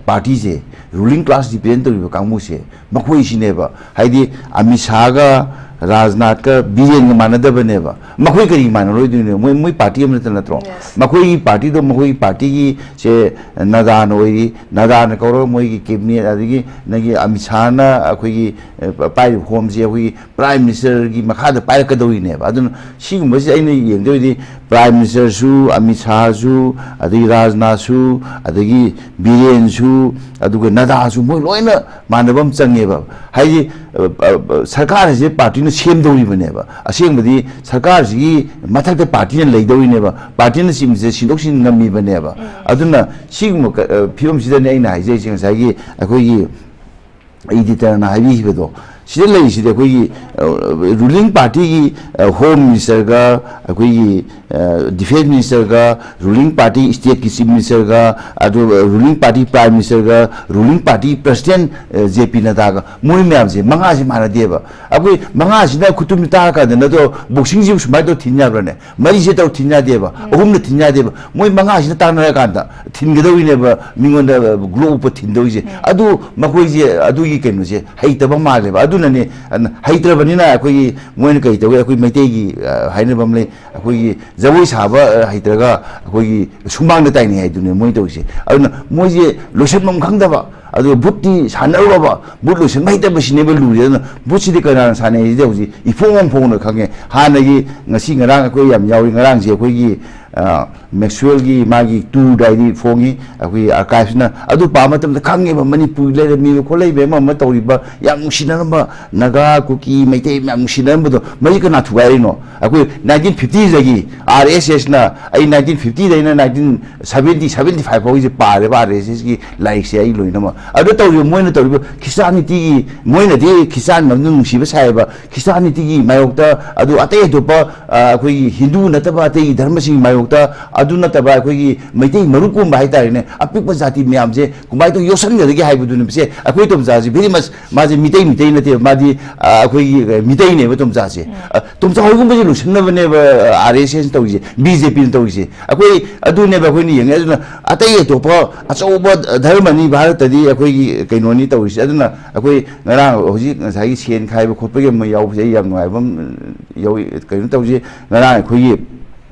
ꯄꯥꯔꯇꯤꯁꯦ, ꯔꯨꯂꯤꯡ ꯀ꯭ꯂꯥꯁ ꯗꯤꯄꯦꯟ ꯇꯧꯔꯤꯕ ꯀꯥꯡꯕꯨꯁꯦ, ꯃꯈꯣꯏꯁꯤꯅꯦꯕ꯫ ꯍꯥꯏꯗꯤ ꯑꯃꯤꯠ ꯁꯥꯍꯒ ꯔꯥꯖꯅꯥꯊꯀ ꯕꯤꯔꯦꯟꯒ ꯃꯥꯟꯅꯗꯕꯅꯦꯕ꯫ ꯃꯈꯣꯏ ꯀꯔꯤ ꯃꯥꯟꯅꯔꯣꯏꯗꯣꯏꯅꯣ? ꯃꯣꯏ, ꯃꯣꯏ ꯄꯥꯔꯇꯤ ꯑꯃ ꯅꯠꯇ ꯅꯠꯇ꯭ꯔꯣ? Yes. ꯃꯈꯣꯏꯒꯤ ꯄꯥꯔꯇꯤꯗꯣ, ꯃꯈꯣꯏꯒꯤ ꯄꯥꯔꯇꯤꯒꯤ ꯁꯦ ꯅꯗꯥꯅ ꯑꯣꯏꯔꯤ꯫ ꯅꯗꯥꯅ ꯀꯧꯔꯒ ꯃꯣꯏꯒꯤ ꯀꯦꯕꯤꯅꯦꯠ, ꯑꯗꯒꯤ ꯅꯪꯒꯤ ꯑꯃꯤꯠ ꯁꯥꯍꯅ ꯑꯩꯈꯣꯏꯒꯤ, ꯑ, ꯄꯥꯏꯔꯤꯕ ꯍꯣꯝꯁꯦ ꯑꯩꯈꯣꯏꯒꯤ ꯄ꯭ꯔꯥꯏꯝ ꯃꯤꯅꯤꯁꯇꯔꯒꯤ ꯃꯈꯥꯗ ꯄꯥꯏꯔꯛꯀꯗꯧꯔꯤꯅꯦꯕ꯫ ꯑꯗꯨꯅ ꯁꯤꯒꯨꯝꯕꯁꯤ ꯑꯩꯅ ꯌꯦꯡꯗꯣꯏꯗꯤ ꯄ꯭ꯔꯥꯏꯝ ꯃꯤꯅꯤꯁꯇꯔꯁꯨ, ꯑꯃꯤꯠ ꯁꯥꯍꯁꯨ, ꯑꯗꯒꯤ ꯔꯥꯖꯅꯥꯊꯁꯨ, ꯑꯗꯒꯤ ꯕꯤꯔꯦꯟꯁꯨ, ꯑꯗꯨꯒ ꯅꯗꯥꯁꯨ, ꯃꯣꯏ ꯂꯣꯏꯅ ꯃꯥꯟꯅꯕ ꯑꯃ ꯆꯪꯉꯦꯕ꯫ ꯍꯥꯏꯗꯤ, ꯑ, ꯑ, ꯑ, ꯁꯔꯀꯥꯔ ꯑꯁꯦ ꯄꯥꯔꯇꯤꯅ ꯁꯦꯝꯗꯧꯔꯤꯕꯅꯦꯕ꯫ ꯑꯁꯦꯡꯕꯗꯤ ꯁꯔꯀꯥꯔꯁꯤꯒꯤ ꯃꯊꯛꯇ ꯄꯥꯔꯇꯤꯅ ꯂꯩꯗꯧꯔꯤꯅꯦꯕ, ꯄꯥꯔꯇꯤꯅ ꯆꯤꯡꯕꯁꯦ ꯁꯤꯟꯗꯣꯛ ꯁꯤꯟꯖꯤꯟ ꯉꯝꯃꯤꯕꯅꯦꯕ꯫ ꯑꯗꯨꯅ ꯁꯤꯒꯨꯝꯕ ꯀ-, ꯑ, ꯐꯤꯕꯝꯁꯤꯗꯅꯦ ꯑꯩꯅ ꯍꯥꯏꯖꯔꯤꯁꯦ, ꯉꯁꯥꯏꯒꯤ ꯑꯩꯈꯣꯏꯒꯤ ꯏꯗꯤꯇꯔꯅ ꯍꯥꯏꯕꯤꯈꯤꯕꯗꯣ, ꯁꯤꯗ ꯂꯩꯔꯤꯁꯤꯗꯤ ꯑꯩꯈꯣꯏꯒꯤ, ꯑ, ꯔꯨꯂꯤꯡ ꯄꯥꯔꯇꯤꯒꯤ, ꯑ, ꯍꯣꯝ ꯃꯤꯅꯤꯁꯇꯔꯒ, ꯑꯩꯈꯣꯏꯒꯤ, ꯑ, ꯗꯤꯐꯦꯟꯁ ꯃꯤꯅꯤꯁꯇꯔꯒ, ꯔꯨꯂꯤꯡ ꯄꯥꯔꯇꯤ ꯁ꯭ꯇꯦꯠꯀꯤ ꯆꯤꯐ ꯃꯤꯅꯤꯁꯇꯔꯒ, ꯑꯗꯨꯒ ꯔꯨꯂꯤꯡ ꯄꯥꯔꯇꯤ ꯄ꯭ꯔꯥꯏꯝ ꯃꯤꯅꯤꯁꯇꯔꯒ, ꯔꯨꯂꯤꯡ ꯄꯥꯔꯇꯤ ꯄ꯭ꯔꯁꯤꯗꯦꯟ, ꯑ, ꯖꯦ ꯄꯤ ꯅꯗꯥꯒ, ꯃꯣꯏ ꯃꯌꯥꯝꯁꯦ ꯃꯉꯥꯁꯦ ꯃꯥꯟꯅꯗꯦꯕ꯫ ꯑꯩꯈꯣꯏ ꯃꯉꯥꯁꯤꯅ ꯈꯨꯇꯨꯝ ꯇꯥꯔꯀꯥꯟꯗ ꯅꯠꯇ꯭ꯔꯣ ꯕꯣꯛꯁꯤꯡꯁꯤꯕꯨ ꯁꯨꯃꯥꯏꯅ ꯇꯧꯔ ꯊꯤꯟ ꯌꯥꯕ꯭ꯔꯥꯅꯦ? ꯃꯔꯤꯁꯦ ꯇꯧꯔ ꯊꯤꯟ ꯌꯥꯗꯦꯕ, ꯑꯍꯨꯝꯅ ꯊꯤꯟ ꯌꯥꯗꯦꯕ꯫ ꯃꯣꯏ ꯃꯉꯥꯁꯤꯅ ꯇꯥꯟꯅꯔꯀꯥꯟꯗ ꯊꯤꯟꯒꯗꯧꯔꯤꯅꯦꯕ, ꯃꯤꯉꯣꯟꯗ ꯒ꯭ꯂꯣ ꯎꯞꯄ ꯊꯤꯟꯗꯧꯔꯤꯁꯦ꯫ ꯑꯗꯨ ꯃꯈꯣꯏꯁꯦ ꯑꯗꯨꯒꯤ ꯀꯩꯅꯣꯁꯦ ꯍꯩꯇꯕ ꯃꯥꯜꯂꯦꯕ꯫ ꯑꯗꯨꯅꯅꯦ, ꯑꯗꯨꯅ ꯍꯩꯇ꯭ꯔꯕꯅꯤꯅ ꯑꯩꯈꯣꯏꯒꯤ ꯃꯣꯏꯅ ꯀꯩ ꯇꯧꯏ, ꯑꯩꯈꯣꯏ ꯃꯩꯇꯩꯒꯤ, ꯑ, ꯍꯥꯏꯅꯕ ꯑꯃ ꯂꯩ, ꯑꯩꯈꯣꯏꯒꯤ ꯖꯒꯣꯏ ꯁꯥꯕ, ꯑ, ꯍꯩꯇ꯭ꯔꯒ ꯑꯩꯈꯣꯏꯒꯤ ꯁꯨꯃꯥꯡꯗ ꯇꯥꯏꯅꯩ ꯍꯥꯏꯗꯨꯅꯦ ꯃꯣꯏ ꯇꯧꯔꯤꯁꯦ꯫ ꯑꯗꯨꯅ ꯃꯣꯏꯁꯦ ꯂꯣꯏꯁꯤꯟꯐꯝ ꯈꯪꯗꯕ, ꯑꯗꯨꯒ ꯚꯨꯠꯇꯤ ꯁꯥꯟꯅꯔꯨꯔꯕ, ꯚꯨꯠ ꯂꯣꯏꯁꯤꯟꯕ ꯍꯩꯇꯕꯁꯤꯅꯦꯕ ꯂꯨꯔꯤꯁꯦ꯫ ꯑꯗꯨꯅ ꯚꯨꯠꯁꯤꯗꯤ ꯀꯅꯥꯅ ꯁꯥꯟꯅꯩ ꯍꯥꯏꯁꯤꯗꯤ ꯍꯧꯖꯤꯛ ꯏꯐꯣꯡ ꯑꯃ ꯐꯣꯡꯅ ꯈꯪꯉꯦ꯫ ꯍꯥꯟꯅꯒꯤ, ꯉꯁꯤ ꯉꯔꯥꯡ ꯑꯩꯈꯣꯏ ꯌꯥꯝ ꯌꯥꯎꯔꯤ, ꯉꯔꯥꯡꯁꯦ ꯑꯩꯈꯣꯏꯒꯤ, ꯑ, ꯃꯦꯛꯁꯋꯦꯜꯒꯤ ꯃꯥꯒꯤ ꯇꯨꯔ ꯗꯥꯏꯔꯤ ꯐꯣꯡꯉꯤ ꯑꯩꯈꯣꯏꯒꯤ ꯑꯥꯔꯀꯥꯏꯚꯁꯅ꯫ ꯑꯗꯨ ꯄꯥꯕ ꯃꯇꯝꯗ ꯈꯪꯉꯦꯕ, ꯃꯅꯤꯄꯨꯔ ꯂꯩꯔꯝꯃꯤꯕ ꯈꯣꯠꯂꯛꯏꯕ ꯑꯃ ꯑꯃ ꯇꯧꯔꯤꯕ ꯌꯥꯝ ꯅꯨꯡꯁꯤꯅꯔꯝꯕ ꯅꯥꯒꯥ, ꯀꯨꯀꯤ, ꯃꯩꯇꯩ ꯃꯌꯥꯝ ꯅꯨꯡꯁꯤꯅꯔꯝꯕꯗꯣ ꯃꯁꯤ ꯀꯅꯥ ꯊꯨꯒꯥꯏꯔꯤꯅꯣ? ꯑꯩꯈꯣꯏ ꯅꯥꯏꯟꯇꯤꯟ ꯐꯤꯐꯇꯤꯗꯒꯤ ꯑꯥꯔ ꯑꯦꯁ ꯑꯦꯁꯅ, ꯑꯩ ꯅꯥꯏꯟꯇꯤꯟ ꯐꯤꯐꯇꯤꯗꯩꯅ ꯅꯥꯏꯟꯇꯤꯟ ꯁꯚꯦꯟꯇꯤ, ꯁꯚꯦꯟꯇꯤ ꯐꯥꯏꯚ ꯐꯥꯎꯒꯤꯁꯦ ꯄꯥꯔꯦꯕ ꯑꯥꯔ ꯑꯦꯁ ꯑꯦꯁꯀꯤ ꯂꯥꯏꯔꯤꯛꯁꯦ ꯑꯩ ꯂꯣꯏꯅꯃꯛ꯫ ꯑꯗꯨ ꯇꯧꯔꯤꯕ ꯃꯣꯏꯅ ꯇꯧꯔꯤꯕ ꯈ꯭ꯔꯤꯁꯇꯥꯅꯤꯇꯤꯒꯤ, ꯃꯣꯏꯅꯗꯤ ꯈ꯭ꯔꯤꯁꯇꯥꯟ ꯃꯔꯝꯗ ꯅꯨꯡꯁꯤꯕ ꯁꯥꯏꯌꯦꯕ, ꯈ꯭ꯔꯤꯁꯇꯥꯅꯤꯇꯤꯒꯤ ꯃꯥꯌꯣꯛꯇ, ꯑꯗꯨ ꯑꯇꯩ ꯑꯇꯣꯞꯄ, ꯑ, ꯑꯩꯈꯣꯏꯒꯤ ꯍꯤꯟꯗꯨ ꯅꯠꯇꯕ ꯑꯇꯩ ꯙꯔꯃꯁꯤꯡꯒꯤ ꯃꯥꯌꯣꯛꯇ ꯇ-, ꯑꯗꯨ ꯅꯠꯇꯕ ꯑꯩꯈꯣꯏꯒꯤ ꯃꯩꯇꯩ ꯃꯔꯨꯞꯀꯨꯝꯕ ꯍꯥꯏꯇꯥꯔꯦꯅꯦ, ꯑꯄꯤꯛꯄ ꯖꯥꯇꯤ ꯃꯌꯥꯝꯁꯦ ꯀꯃꯥꯏꯅ ꯇꯧ ꯌꯣꯠꯁꯟꯒꯗꯒꯦ ꯍꯥꯏꯕꯗꯨꯅꯦꯕꯁꯦ꯫ ꯑꯩꯈꯣꯏ ꯇꯣꯝꯆꯥꯁꯦ very much ꯃꯥꯁꯦ ꯃꯤꯇꯩ, ꯃꯤꯇꯩ ꯅꯠꯇꯦꯕ, ꯃꯥꯗꯤ, ꯑ, ꯑꯩꯈꯣꯏꯒꯤ, ꯑ, ꯃꯤꯇꯩꯅꯦꯕ ꯇꯣꯝꯆꯥꯁꯦ꯫ ꯎꯝ꯫ ꯑ, ꯇꯣꯝꯆꯥ ꯍꯣꯏꯒꯨꯝꯕꯁꯦ ꯂꯣꯏꯁꯤꯟꯅꯕꯅꯦꯕ, ꯑ, ꯑꯥꯔ ꯑꯦꯁ ꯑꯦꯁꯅ ꯇꯧꯔꯤꯁꯦ, ꯕꯤ ꯖꯦ ꯄꯤꯅ ꯇꯧꯔꯤꯁꯦ꯫ ꯑꯩꯈꯣꯏ ꯑꯗꯨꯅꯦꯕ ꯑꯩꯈꯣꯏꯅ ꯌꯦꯡꯉꯦ꯫ ꯑꯗꯨꯅ ꯑꯇꯩ ꯑꯇꯣꯞꯄ ꯑꯆꯧꯕ ꯙꯔꯃꯅꯤ ꯚꯥꯔꯠꯇꯗꯤ, ꯑꯩꯈꯣꯏꯒꯤ ꯀꯩꯅꯣꯅꯤ ꯇꯧꯔꯤꯁꯦ꯫ ꯑꯗꯨꯅ ꯑꯩꯈꯣꯏ ꯉꯔꯥꯡ ꯍꯧꯖꯤꯛ ꯉꯁꯥꯏꯒꯤ ꯁꯦꯟ ꯈꯥꯏꯕ ꯈꯣꯠꯄꯒꯤ ꯑꯃ ꯌꯥꯎꯕꯁꯦ ꯑꯩ ꯌꯥꯝ ꯅꯨꯡꯉꯥꯏꯕ ꯑꯃ ꯌꯥꯎꯏ꯫ ꯀꯩꯅꯣ ꯇꯧꯁꯦ, ꯉꯔꯥꯡ ꯑꯩꯈꯣꯏꯒꯤ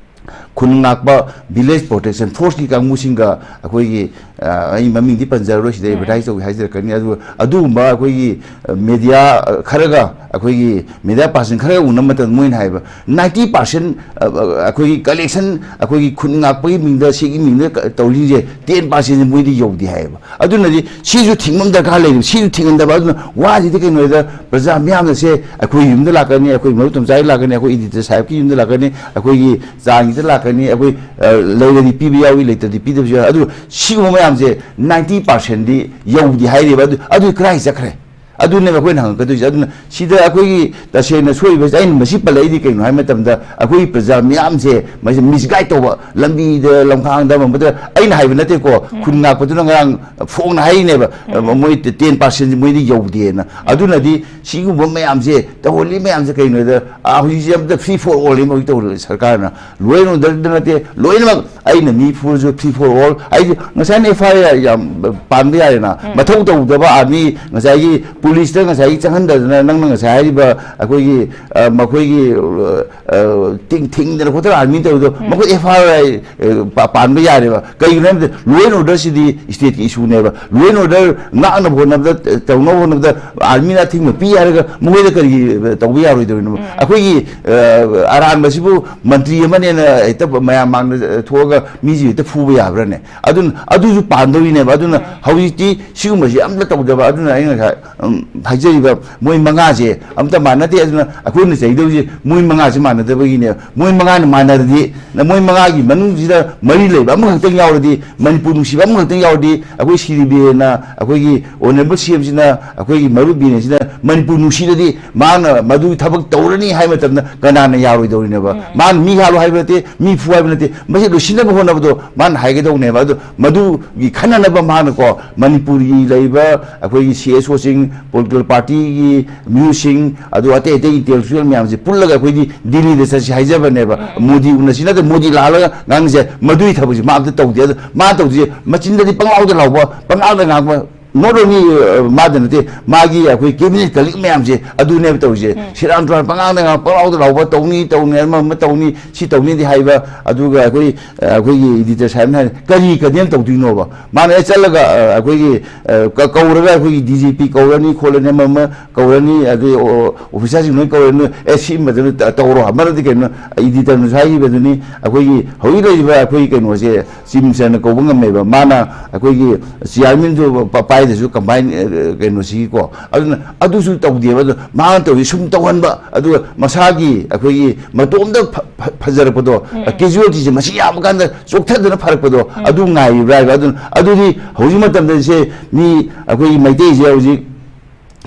ꯈꯨꯟ ꯉꯥꯛꯄ Village Protection Forceꯀꯤ ꯀꯥꯡꯕꯨꯁꯤꯡꯒ ꯑꯩꯈꯣꯏꯒꯤ, ꯑ, ꯑꯩ ꯃꯃꯤꯡꯗꯤ ꯄꯟꯖꯔꯔꯣꯏ, ꯁꯤꯗ ꯎꯝ꯫ ꯑꯦꯗꯚꯔꯇꯥꯏꯁ ꯇꯧꯒꯦ ꯍꯥꯏꯖꯔꯛꯀꯅꯤ꯫ ꯑꯗꯨ, ꯑꯗꯨꯒꯨꯝꯕ ꯑꯩꯈꯣꯏꯒꯤ, ꯑ, ꯃꯦꯗꯤꯌꯥ, ꯑ, ꯈꯔꯒ, ꯑꯩꯈꯣꯏꯒꯤ ꯃꯦꯗꯤꯌꯥ ꯄꯥꯔꯁꯟ ꯈꯔꯒ ꯎꯅꯕ ꯃꯇꯝꯗ ꯃꯣꯏꯅ ꯍꯥꯏꯕ, ninety percent, ꯑ, ꯑ, ꯑꯩꯈꯣꯏꯒꯤ ꯀꯂꯦꯛꯁꯟ, ꯑꯩꯈꯣꯏꯒꯤ ꯈꯨꯟ ꯉꯥꯛꯄꯒꯤ ꯃꯤꯡꯗ, ꯁꯤꯒꯤ ꯃꯤꯡꯗ ꯀ-, ꯇꯧꯔꯤꯁꯤꯡꯁꯦ ten percent ꯃꯣꯏꯗꯤ ꯌꯧꯗꯦ ꯍꯥꯏꯌꯦꯕ꯫ ꯑꯗꯨꯅꯗꯤ ꯁꯤꯁꯨ ꯊꯤꯡꯕ ꯑꯃ ꯗꯔꯀꯥꯔ ꯂꯩꯔꯤꯕ, ꯁꯤꯁꯨ ꯊꯤꯡꯍꯟꯗꯕ꯫ ꯑꯗꯨꯅ ꯋꯥꯁꯤꯗꯤ ꯀꯩꯅꯣꯗ ꯄ꯭ꯔꯖꯥ ꯃꯤꯌꯥꯝꯅꯁꯦ ꯑꯩꯈꯣꯏ ꯌꯨꯝꯗ ꯂꯥꯛꯀꯅꯤ, ꯑꯩꯈꯣꯏ ꯃꯔꯨꯞ ꯇꯣꯝꯆꯥꯏ ꯂꯥꯛꯀꯅꯤ, ꯑꯩꯈꯣꯏ ꯏꯗꯤꯇꯔ ꯁꯥꯍꯦꯕꯀꯤ ꯌꯨꯝꯗ ꯂꯥꯛꯀꯅꯤ, ꯑꯩꯈꯣꯏꯒꯤ ꯆꯥꯡꯒꯤꯗ ꯂꯥꯛꯀꯅꯤ, ꯑꯩꯈꯣꯏ, ꯑ, ꯂꯩꯔꯗꯤ ꯄꯤꯕ ꯌꯥꯎꯏ, ꯂꯩꯇ꯭ꯔꯗꯤ ꯄꯤꯗꯕꯁꯨ ꯌꯥꯎꯏ꯫ ꯑꯗꯨ ꯁꯤꯒꯨꯝꯕ ꯃꯌꯥꯝꯁꯦ ninety percentꯗꯤ ꯌꯧꯗꯦ ꯍꯥꯏꯔꯤꯕ꯫ ꯑꯗꯨ, ꯑꯗꯨ ꯀꯗꯥꯏ ꯆꯠꯈ꯭ꯔꯦ? ꯑꯗꯨꯅꯦꯕ ꯑꯩꯈꯣꯏꯅ ꯍꯪꯉꯛꯀꯗꯣꯏꯁꯦ꯫ ꯑꯗꯨꯅ ꯁꯤꯗ ꯑꯩꯈꯣꯏꯒꯤ ꯇꯁꯦꯡꯅ ꯁꯣꯏꯔꯤꯕꯁꯦ, ꯑꯩꯅ ꯃꯁꯤ ꯄꯜꯂꯛꯏꯗꯤ ꯀꯩꯅꯣ ꯍꯥꯏꯕ ꯃꯇꯝꯗ, ꯑꯩꯈꯣꯏꯒꯤ ꯄ꯭ꯔꯖꯥ ꯃꯤꯌꯥꯝꯁꯦ ꯃꯁꯤ ꯃꯤꯁꯒꯥꯏꯠ ꯇꯧꯕ, ꯂꯝꯕꯤꯗ, ꯂꯝꯈꯥꯡꯗ, ꯑꯃꯗ ꯑꯩꯅ ꯍꯥꯏꯕ ꯅꯠꯇꯦꯀꯣ, ꯎꯝ꯫ ꯈꯨꯟ ꯉꯥꯛꯄꯗꯨꯅ ꯉꯔꯥꯡ ꯐꯣꯡꯅ ꯍꯥꯏꯔꯤꯅꯦꯕ, ꯎꯝ꯫ ꯃꯣꯏ ten percent ꯃꯣꯏꯗꯤ ꯌꯧꯗꯦꯅ꯫ ꯑꯗꯨꯅꯗꯤ ꯁꯤꯒꯨꯝꯕ ꯃꯌꯥꯝꯁꯦ ꯇꯧꯍꯜꯂꯤ ꯃꯌꯥꯝꯁꯦ ꯀꯩꯅꯣꯗ, ꯑꯥ, ꯍꯧꯖꯤꯛꯁꯦ ꯑꯝꯇ free for all ꯑꯃ ꯍꯧꯖꯤꯛ ꯇꯧꯔꯦ ꯁꯔꯀꯥꯔꯅ꯫ Law and orderꯗ ꯅꯠꯇꯦ, ꯂꯣꯏꯅꯃꯛ ꯑꯩꯅ ꯃꯤ ꯐꯨꯔꯁꯨ free for all ꯍꯥꯏꯗꯤ, ꯉꯁꯥꯏꯅ F I R ꯌꯥꯝ ꯄꯥꯟꯕ ꯌꯥꯔꯦꯅ, ꯎꯝ꯫ ꯃꯊꯧ ꯇꯧꯗꯕ ꯑꯥꯔꯃꯤ, ꯉꯁꯥꯏꯒꯤ ꯄꯨꯂꯤꯁꯇ ꯉꯁꯥꯏꯒꯤ ꯆꯪꯍꯟꯗꯗꯅ, ꯅꯪꯅ ꯉꯁꯥꯏ ꯍꯥꯏꯔꯤꯕ ꯑꯩꯈꯣꯏꯒꯤ, ꯑ, ꯃꯈꯣꯏꯒꯤ, ꯑ, ꯇꯤꯡ-, ꯊꯤꯡꯗꯅ ꯈꯣꯠꯇꯅ ꯑꯥꯔꯃꯤ ꯇꯧꯔꯤꯗꯣ, ꯎꯝ꯫ ꯃꯈꯣꯏ F I R, ꯑ, ꯄꯥ-, ꯄꯥꯟꯕ ꯌꯥꯔꯦꯕ꯫ ꯀꯩꯒꯤꯅꯣ ꯍꯥꯏꯕꯗ, law and orderꯁꯤꯗꯤ stateꯀꯤ issueꯅꯦꯕ꯫ Law and order ꯉꯥꯛꯅꯕ ꯍꯣꯠꯅꯕꯗ, ꯇꯧꯅꯕ ꯍꯣꯠꯅꯕꯗ ꯑꯥꯔꯃꯤꯅ ꯑꯊꯤꯡꯕ ꯄꯤ ꯍꯥꯏꯔꯒ ꯃꯈꯣꯏꯗ ꯀꯔꯤꯒꯤ, ꯑ, ꯇꯧꯕ ꯌꯥꯔꯣꯏꯗꯣꯔꯤꯅꯣ? ꯎꯝ꯫ ꯑꯩꯈꯣꯏꯒꯤ, ꯑ, ꯑꯔꯥꯟꯕꯁꯤꯕꯨ ꯃꯟꯇ꯭ꯔꯤ ꯑꯃꯅꯦꯅ ꯍꯦꯛꯇ ꯃꯌꯥꯝ ꯃꯥꯡꯗ ꯊꯣꯛꯑꯒ ꯃꯤꯁꯤ ꯍꯦꯛꯇ ꯐꯨꯕ ꯌꯥꯕ꯭ꯔꯥꯅꯦ? ꯑꯗꯨꯅ, ꯑꯗꯨꯁꯨ ꯄꯥꯟꯗꯧꯔꯤꯅꯦꯕ꯫ ꯑꯗꯨꯅ ꯎꯝ꯫ ꯍꯧꯖꯤꯛꯇꯤ ꯁꯤꯒꯨꯝꯕꯁꯤ ꯑꯝꯇ ꯇꯧꯗꯕ꯫ ꯑꯗꯨꯅ ꯑꯩꯅ ꯉꯁꯥꯏ, ꯎꯝ, ꯍꯥꯏꯖꯔꯤꯕ ꯃꯣꯏ ꯃꯉꯥꯁꯦ ꯑꯝꯇ ꯃꯥꯟꯅꯗꯦ꯫ ꯑꯗꯨꯅ ꯑꯩꯈꯣꯏꯅ ꯆꯩꯗꯧꯔꯤꯁꯦ ꯃꯣꯏ ꯃꯉꯥꯁꯦ ꯃꯥꯟꯅꯗꯕꯒꯤꯅꯦ꯫ ꯃꯣꯏ ꯃꯉꯥꯅ ꯃꯥꯟꯅꯔꯗꯤ, ꯃꯣꯏ ꯃꯉꯥꯒꯤ ꯃꯅꯨꯡꯁꯤꯗ ꯃꯔꯤ ꯂꯩꯕ ꯑꯃꯈꯛꯇꯪ ꯌꯥꯎꯔꯗꯤ, ꯃꯅꯤꯄꯨꯔ ꯅꯨꯡꯁꯤꯕ ꯑꯃꯈꯛꯇꯪ ꯌꯥꯎꯔꯗꯤ, ꯑꯩꯈꯣꯏ ꯁꯤꯗꯤ ꯕꯤꯔꯦꯟꯅ, ꯑꯩꯈꯣꯏꯒꯤ ꯑꯣꯅꯔꯦꯕꯜ ꯁꯤ ꯑꯦꯝꯁꯤꯅ, ꯑꯩꯈꯣꯏꯒꯤ ꯃꯔꯨꯞ ꯕꯤꯔꯦꯟꯁꯤꯅ ꯃꯅꯤꯄꯨꯔ ꯅꯨꯡꯁꯤꯔꯗꯤ ꯃꯥꯅ ꯃꯗꯨꯒꯤ ꯊꯕꯛ ꯇꯧꯔꯅꯤ ꯍꯥꯏꯕ ꯃꯇꯝꯗ ꯀꯅꯥꯅ ꯌꯥꯔꯣꯏꯗꯧꯔꯤꯅꯦꯕ? ꯃꯥꯅ ꯃꯤ ꯍꯥꯠꯂꯣ ꯍꯥꯏꯕ ꯅꯠꯇꯦ, ꯃꯤ ꯐꯨ ꯍꯥꯏꯕ ꯅꯠꯇꯦ, ꯃꯁꯤ ꯂꯣꯏꯁꯤꯟꯅꯕ ꯍꯣꯠꯅꯕꯗꯣ ꯃꯥꯅ ꯍꯥꯏꯒꯗꯧꯅꯦꯕ꯫ ꯑꯗꯣ ꯃꯗꯨꯒꯤ ꯈꯟꯅꯅꯕ ꯃꯥꯅꯀꯣ, ꯃꯅꯤꯄꯨꯔꯒꯤ ꯂꯩꯔꯤꯕ ꯑꯩꯈꯣꯏꯒꯤ ꯁꯤ ꯑꯦꯁ ꯑꯣꯁꯤꯡ, ꯄꯣꯂꯤꯇꯤꯀꯦꯜ ꯄꯥꯔꯇꯤꯒꯤ ꯃꯤꯑꯣꯏꯁꯤꯡ, ꯑꯗꯨ ꯑꯇꯩ ꯑꯇꯩ ꯏꯟꯇꯦꯂꯦꯛꯆꯨꯋꯦꯜ ꯃꯌꯥꯝꯁꯦ ꯄꯨꯜꯂꯒ ꯑꯩꯈꯣꯏꯗꯤ ꯗꯤꯜꯂꯤꯗ ꯆꯠꯁꯤ ꯍꯥꯏꯖꯕꯅꯦꯕ꯫ ꯃꯣꯗꯤ ꯎꯅꯁꯤ ꯅꯠꯇ꯭ꯔ ꯃꯣꯗꯤ ꯂꯥꯛꯍꯜꯂꯒ ꯉꯥꯡꯁꯦ, ꯃꯗꯨꯒꯤ ꯊꯕꯛꯁꯦ ꯃꯥ ꯑꯝꯇ ꯇꯧꯗꯦ꯫ ꯑꯗꯣ ꯃꯥ ꯇꯧꯗꯣꯏꯁꯦ ꯃꯆꯤꯟꯗꯗꯤ ꯄꯪꯂꯥꯎꯗ ꯂꯥꯎꯕ, ꯄꯪꯉꯥꯡꯗ ꯉꯥꯡꯕ, not only, ꯑ, ꯃꯥꯗ ꯅꯠꯇꯦ, ꯃꯥꯒꯤ ꯑꯩꯈꯣꯏ ꯀꯦꯕꯤꯅꯦꯠ ꯀꯂꯤꯛ ꯃꯌꯥꯝꯁꯦ ꯑꯗꯨꯅꯦꯕ ꯇꯧꯔꯤꯁꯦ꯫ ꯁꯦꯔꯥꯟ ꯇꯨꯔꯥꯟ ꯄꯪꯉꯥꯡꯗ ꯉꯥꯡ, ꯄꯪꯂꯥꯎꯗ ꯂꯥꯎꯕ, ꯇꯧꯅꯤ ꯇꯧꯅꯤ, ꯑꯃ ꯑꯃ ꯇꯧꯅꯤ, ꯁꯤ ꯇꯧꯅꯤꯗꯤ ꯍꯥꯏꯕ, ꯑꯗꯨꯒ ꯑꯩꯈꯣꯏ, ꯑ, ꯑꯩꯈꯣꯏꯒꯤ ꯏꯗꯤꯇꯔ ꯁꯥꯍꯦꯕꯅ ꯍꯥꯏ, ꯀꯔꯤ ꯀꯗꯦꯝ ꯇꯧꯗꯣꯏꯅꯣꯕ? ꯃꯥꯅ ꯍꯦꯛ ꯆꯠꯂꯒ, ꯑ, ꯑꯩꯈꯣꯏꯒꯤ, ꯑ, ꯀ-, ꯀꯧꯔꯒ ꯑꯩꯈꯣꯏꯒꯤ ꯗꯤ ꯖꯤ ꯄꯤ ꯀꯧꯔꯅꯤ ꯈꯣꯠꯂꯅꯤ, ꯑꯃ ꯑꯃ ꯀꯧꯔꯅꯤ, ꯑꯗꯩ ꯑꯣ-, ꯑꯣꯐꯤꯁꯥꯔꯁꯤꯡ ꯂꯣꯏ ꯀꯧꯔꯅꯤ, "ꯑꯦ, ꯁꯤ ꯃꯇꯝꯗ ꯇ-, ꯇꯧꯔꯣ", ꯃꯔꯝꯗꯤ ꯀꯩꯅꯣ, ꯏꯗꯤꯇꯔꯅꯁꯨ ꯍꯥꯏꯈꯤꯕꯗꯨꯅꯤ, ꯑꯩꯈꯣꯏꯒꯤ ꯍꯧꯖꯤꯛ ꯂꯩꯔꯤꯕ ꯑꯩꯈꯣꯏꯒꯤ ꯀꯩꯅꯣꯁꯦ, ꯆꯤꯐ ꯃꯤꯅꯤꯁꯇꯔꯅ ꯀꯧꯕ ꯉꯝꯃꯦꯕ꯫ ꯃꯥꯅ ꯑꯩꯈꯣꯏꯒꯤ ꯆꯤꯌꯥꯔꯃꯦꯟꯁꯨ ꯄ-, ꯄꯥꯏꯗ꯭ꯔꯁꯨ ꯀꯝꯕꯥꯏꯟ, ꯑ, ꯀꯩꯅꯣꯁꯤꯒꯤꯀꯣ꯫ ꯑꯗꯨꯅ ꯑꯗꯨꯁꯨ ꯇꯧꯗꯦꯕ꯫ ꯑꯗꯨ ꯃꯥꯅ ꯇꯧꯔꯤ ꯁꯨꯝ ꯇꯧꯍꯟꯕ, ꯑꯗꯨꯒ ꯃꯁꯥꯒꯤ ꯑꯩꯈꯣꯏꯒꯤ ꯃꯇꯣꯝꯇ ꯐ-, ꯐ-, ꯐꯖꯔꯛꯄꯗꯣ, ꯎꯝ, ꯎꯝ꯫ ꯀꯦꯖꯨꯋꯦꯜꯇꯤꯁꯦ ꯃꯁꯤꯡ ꯌꯥꯝꯕ ꯀꯥꯟꯗ ꯆꯣꯛꯊꯗꯅ ꯐꯔꯛꯄꯗꯣ, ꯎꯝ꯫ ꯑꯗꯨ ꯉꯥꯏꯔꯤꯕ꯭ꯔꯥ ꯍꯥꯏꯕ꯫ ꯑꯗꯨꯅ ꯑꯗꯨꯗꯤ ꯍꯧꯖꯤꯛ ꯃꯇꯝꯗ ꯁꯦ ꯃꯤ ꯑꯩꯈꯣꯏꯒꯤ ꯃꯩꯇꯩꯁꯦ ꯍꯧꯖꯤꯛ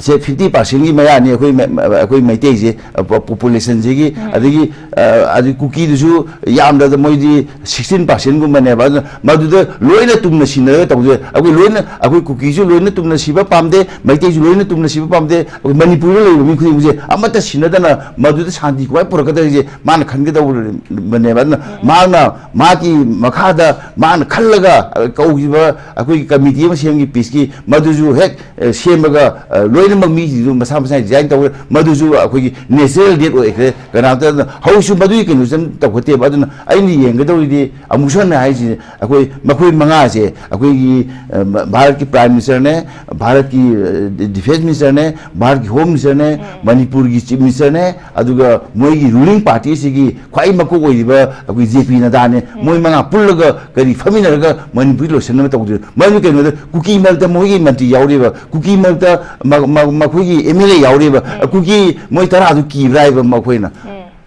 ꯁꯦ ꯐꯤꯐꯇꯤ ꯄꯥꯔꯁꯦꯟꯒꯤ ꯃꯌꯥꯅꯤ ꯑꯩꯈꯣꯏ ꯃ-, ꯃ-, ꯑꯩꯈꯣꯏ ꯃꯩꯇꯩꯁꯦ, ꯑ, ꯄꯣ-, ꯄꯣꯄꯨꯂꯦꯁꯟꯁꯤꯒꯤ꯫ ꯎꯝ꯫ ꯑꯗꯒꯤ, ꯑ, ꯑꯗꯒꯤ ꯀꯨꯀꯤꯗꯨꯁꯨ ꯌꯥꯝꯗ꯭ꯔꯕꯗ ꯃꯣꯏꯗꯤ ꯁꯤꯛꯁꯇꯤꯟ ꯄꯥꯔꯁꯦꯟꯒꯨꯝꯕꯅꯦꯕ꯫ ꯑꯗꯨꯅ ꯃꯗꯨꯗ ꯂꯣꯏꯅ ꯇꯨꯝꯅ ꯁꯤꯟꯅꯔꯒ ꯇꯧꯗꯣꯏ꯫ ꯑꯩꯈꯣꯏ ꯂꯣꯏꯅ, ꯑꯩꯈꯣꯏ ꯀꯨꯀꯤꯁꯨ ꯂꯣꯏꯅ ꯇꯨꯝꯅ ꯁꯤꯕ ꯄꯥꯝꯗꯦ, ꯃꯩꯇꯩꯁꯨ ꯂꯣꯏꯅ ꯇꯨꯝꯅ ꯁꯤꯕ ꯄꯥꯝꯗꯦ꯫ ꯑꯩꯈꯣꯏ ꯃꯅꯤꯄꯨꯔꯗ ꯂꯩꯔꯤꯕ ꯃꯤ ꯈꯨꯗꯤꯡꯃꯛꯁꯦ ꯑꯃꯠꯇ ꯁꯤꯟꯅꯗꯅ ꯃꯗꯨꯗ ꯁꯥꯟꯇꯤ ꯀꯃꯥꯏꯅ ꯄꯨꯔꯛꯀꯗꯒꯦꯁꯦ ꯃꯥꯅ ꯈꯟꯒꯗꯧꯕꯅꯦꯕ꯫ ꯑꯗꯨꯅ ꯎꯝ꯫ ꯃꯍꯥꯛꯅ ꯃꯥꯒꯤ ꯃꯈꯥꯗ ꯃꯥꯅ ꯈꯜꯂꯒ, ꯑ, ꯀꯧꯈꯤꯕ ꯑꯩꯈꯣꯏꯒꯤ ꯀꯃꯤꯇꯤ ꯑꯃ ꯁꯦꯝꯈꯤ ꯄꯤꯁꯀꯤ, ꯃꯗꯨꯁꯨ ꯍꯦꯛ ꯑ, ꯁꯦꯝꯃꯒ, ꯑ, ꯂꯣꯏꯅꯃꯛ ꯃꯤꯁꯤꯡꯗꯨ ꯃꯁꯥ ꯃꯁꯥꯒꯤ ꯗꯤꯖꯥꯏꯟ ꯇꯧꯔꯦ꯫ ꯃꯗꯨꯁꯨ ꯑꯩꯈꯣꯏꯒꯤ ꯅꯦꯆꯔꯦꯜ ꯗꯦꯠ ꯑꯣꯏꯈ꯭ꯔꯦ꯫ ꯀꯅꯥꯝꯇꯅ ꯍꯧꯖꯤꯛꯁꯨ ꯃꯗꯨꯒꯤ ꯀꯩꯅꯣꯁꯦ ꯑꯗꯨꯝ ꯇꯧꯈꯠꯇꯦꯕ꯫ ꯑꯗꯨꯅ ꯑꯩꯅ ꯌꯦꯡꯒꯗꯧꯔꯤꯗꯤ ꯑꯃꯨꯛꯁꯨ ꯍꯟꯅ ꯍꯥꯏꯁꯤ, ꯑꯩꯈꯣꯏ ꯃꯈꯣꯏ ꯃꯉꯥꯁꯦ ꯑꯩꯈꯣꯏꯒꯤ, ꯑ, ꯚꯥꯔꯠꯀꯤ ꯄ꯭ꯔꯥꯏꯝ ꯃꯤꯅꯤꯁꯇꯔꯅꯦ, ꯚꯥꯔꯠꯀꯤ, ꯑ, ꯗꯤꯐꯦꯟꯁ ꯃꯤꯅꯤꯁꯇꯔꯅꯦ, ꯚꯥꯔꯠꯀꯤ ꯍꯣꯝ ꯃꯤꯅꯤꯁꯇꯔꯅꯦ, ꯎꯝ꯫ ꯃꯅꯤꯄꯨꯔꯒꯤ ꯆꯤꯐ ꯃꯤꯅꯤꯁꯇꯔꯅꯦ, ꯑꯗꯨꯒ ꯃꯣꯏꯒꯤ ꯔꯨꯂꯤꯡ ꯄꯥꯔꯇꯤꯁꯤꯒꯤ ꯈ꯭ꯋꯥꯏ ꯃꯀꯣꯛ ꯑꯣꯏꯔꯤꯕ ꯑꯩꯈꯣꯏ ꯖꯦ ꯄꯤ ꯅꯗꯥꯅꯦ꯫ ꯎꯝ꯫ ꯃꯣꯏ ꯃꯉꯥ ꯄꯨꯜꯂꯒ ꯀꯔꯤ ꯐꯝꯃꯤꯟꯅꯔꯒ ꯃꯅꯤꯄꯨꯔꯤ ꯂꯣꯏꯁꯤꯟꯅꯕ ꯇꯧꯗꯣꯏꯅꯣ? ꯃꯔꯝꯗꯤ ꯀꯩꯅꯣꯗ ꯀꯨꯀꯤ ꯃꯔꯛꯇ ꯃꯣꯏꯒꯤ ꯃꯟꯇ꯭ꯔꯤ ꯌꯥꯎꯔꯤꯕ, ꯀꯨꯀꯤ ꯃꯔꯛꯇ ꯃ-, ꯃꯈꯣꯏꯒꯤ ꯑꯦꯝ ꯑꯦꯜ ꯑꯦ ꯌꯥꯎꯔꯤꯕ ꯀꯨꯀꯤ ꯃꯣꯏ ꯇꯔꯥꯗꯨ ꯀꯤꯕ꯭ꯔꯥ ꯍꯥꯏꯕ ꯃꯈꯣꯏꯅ?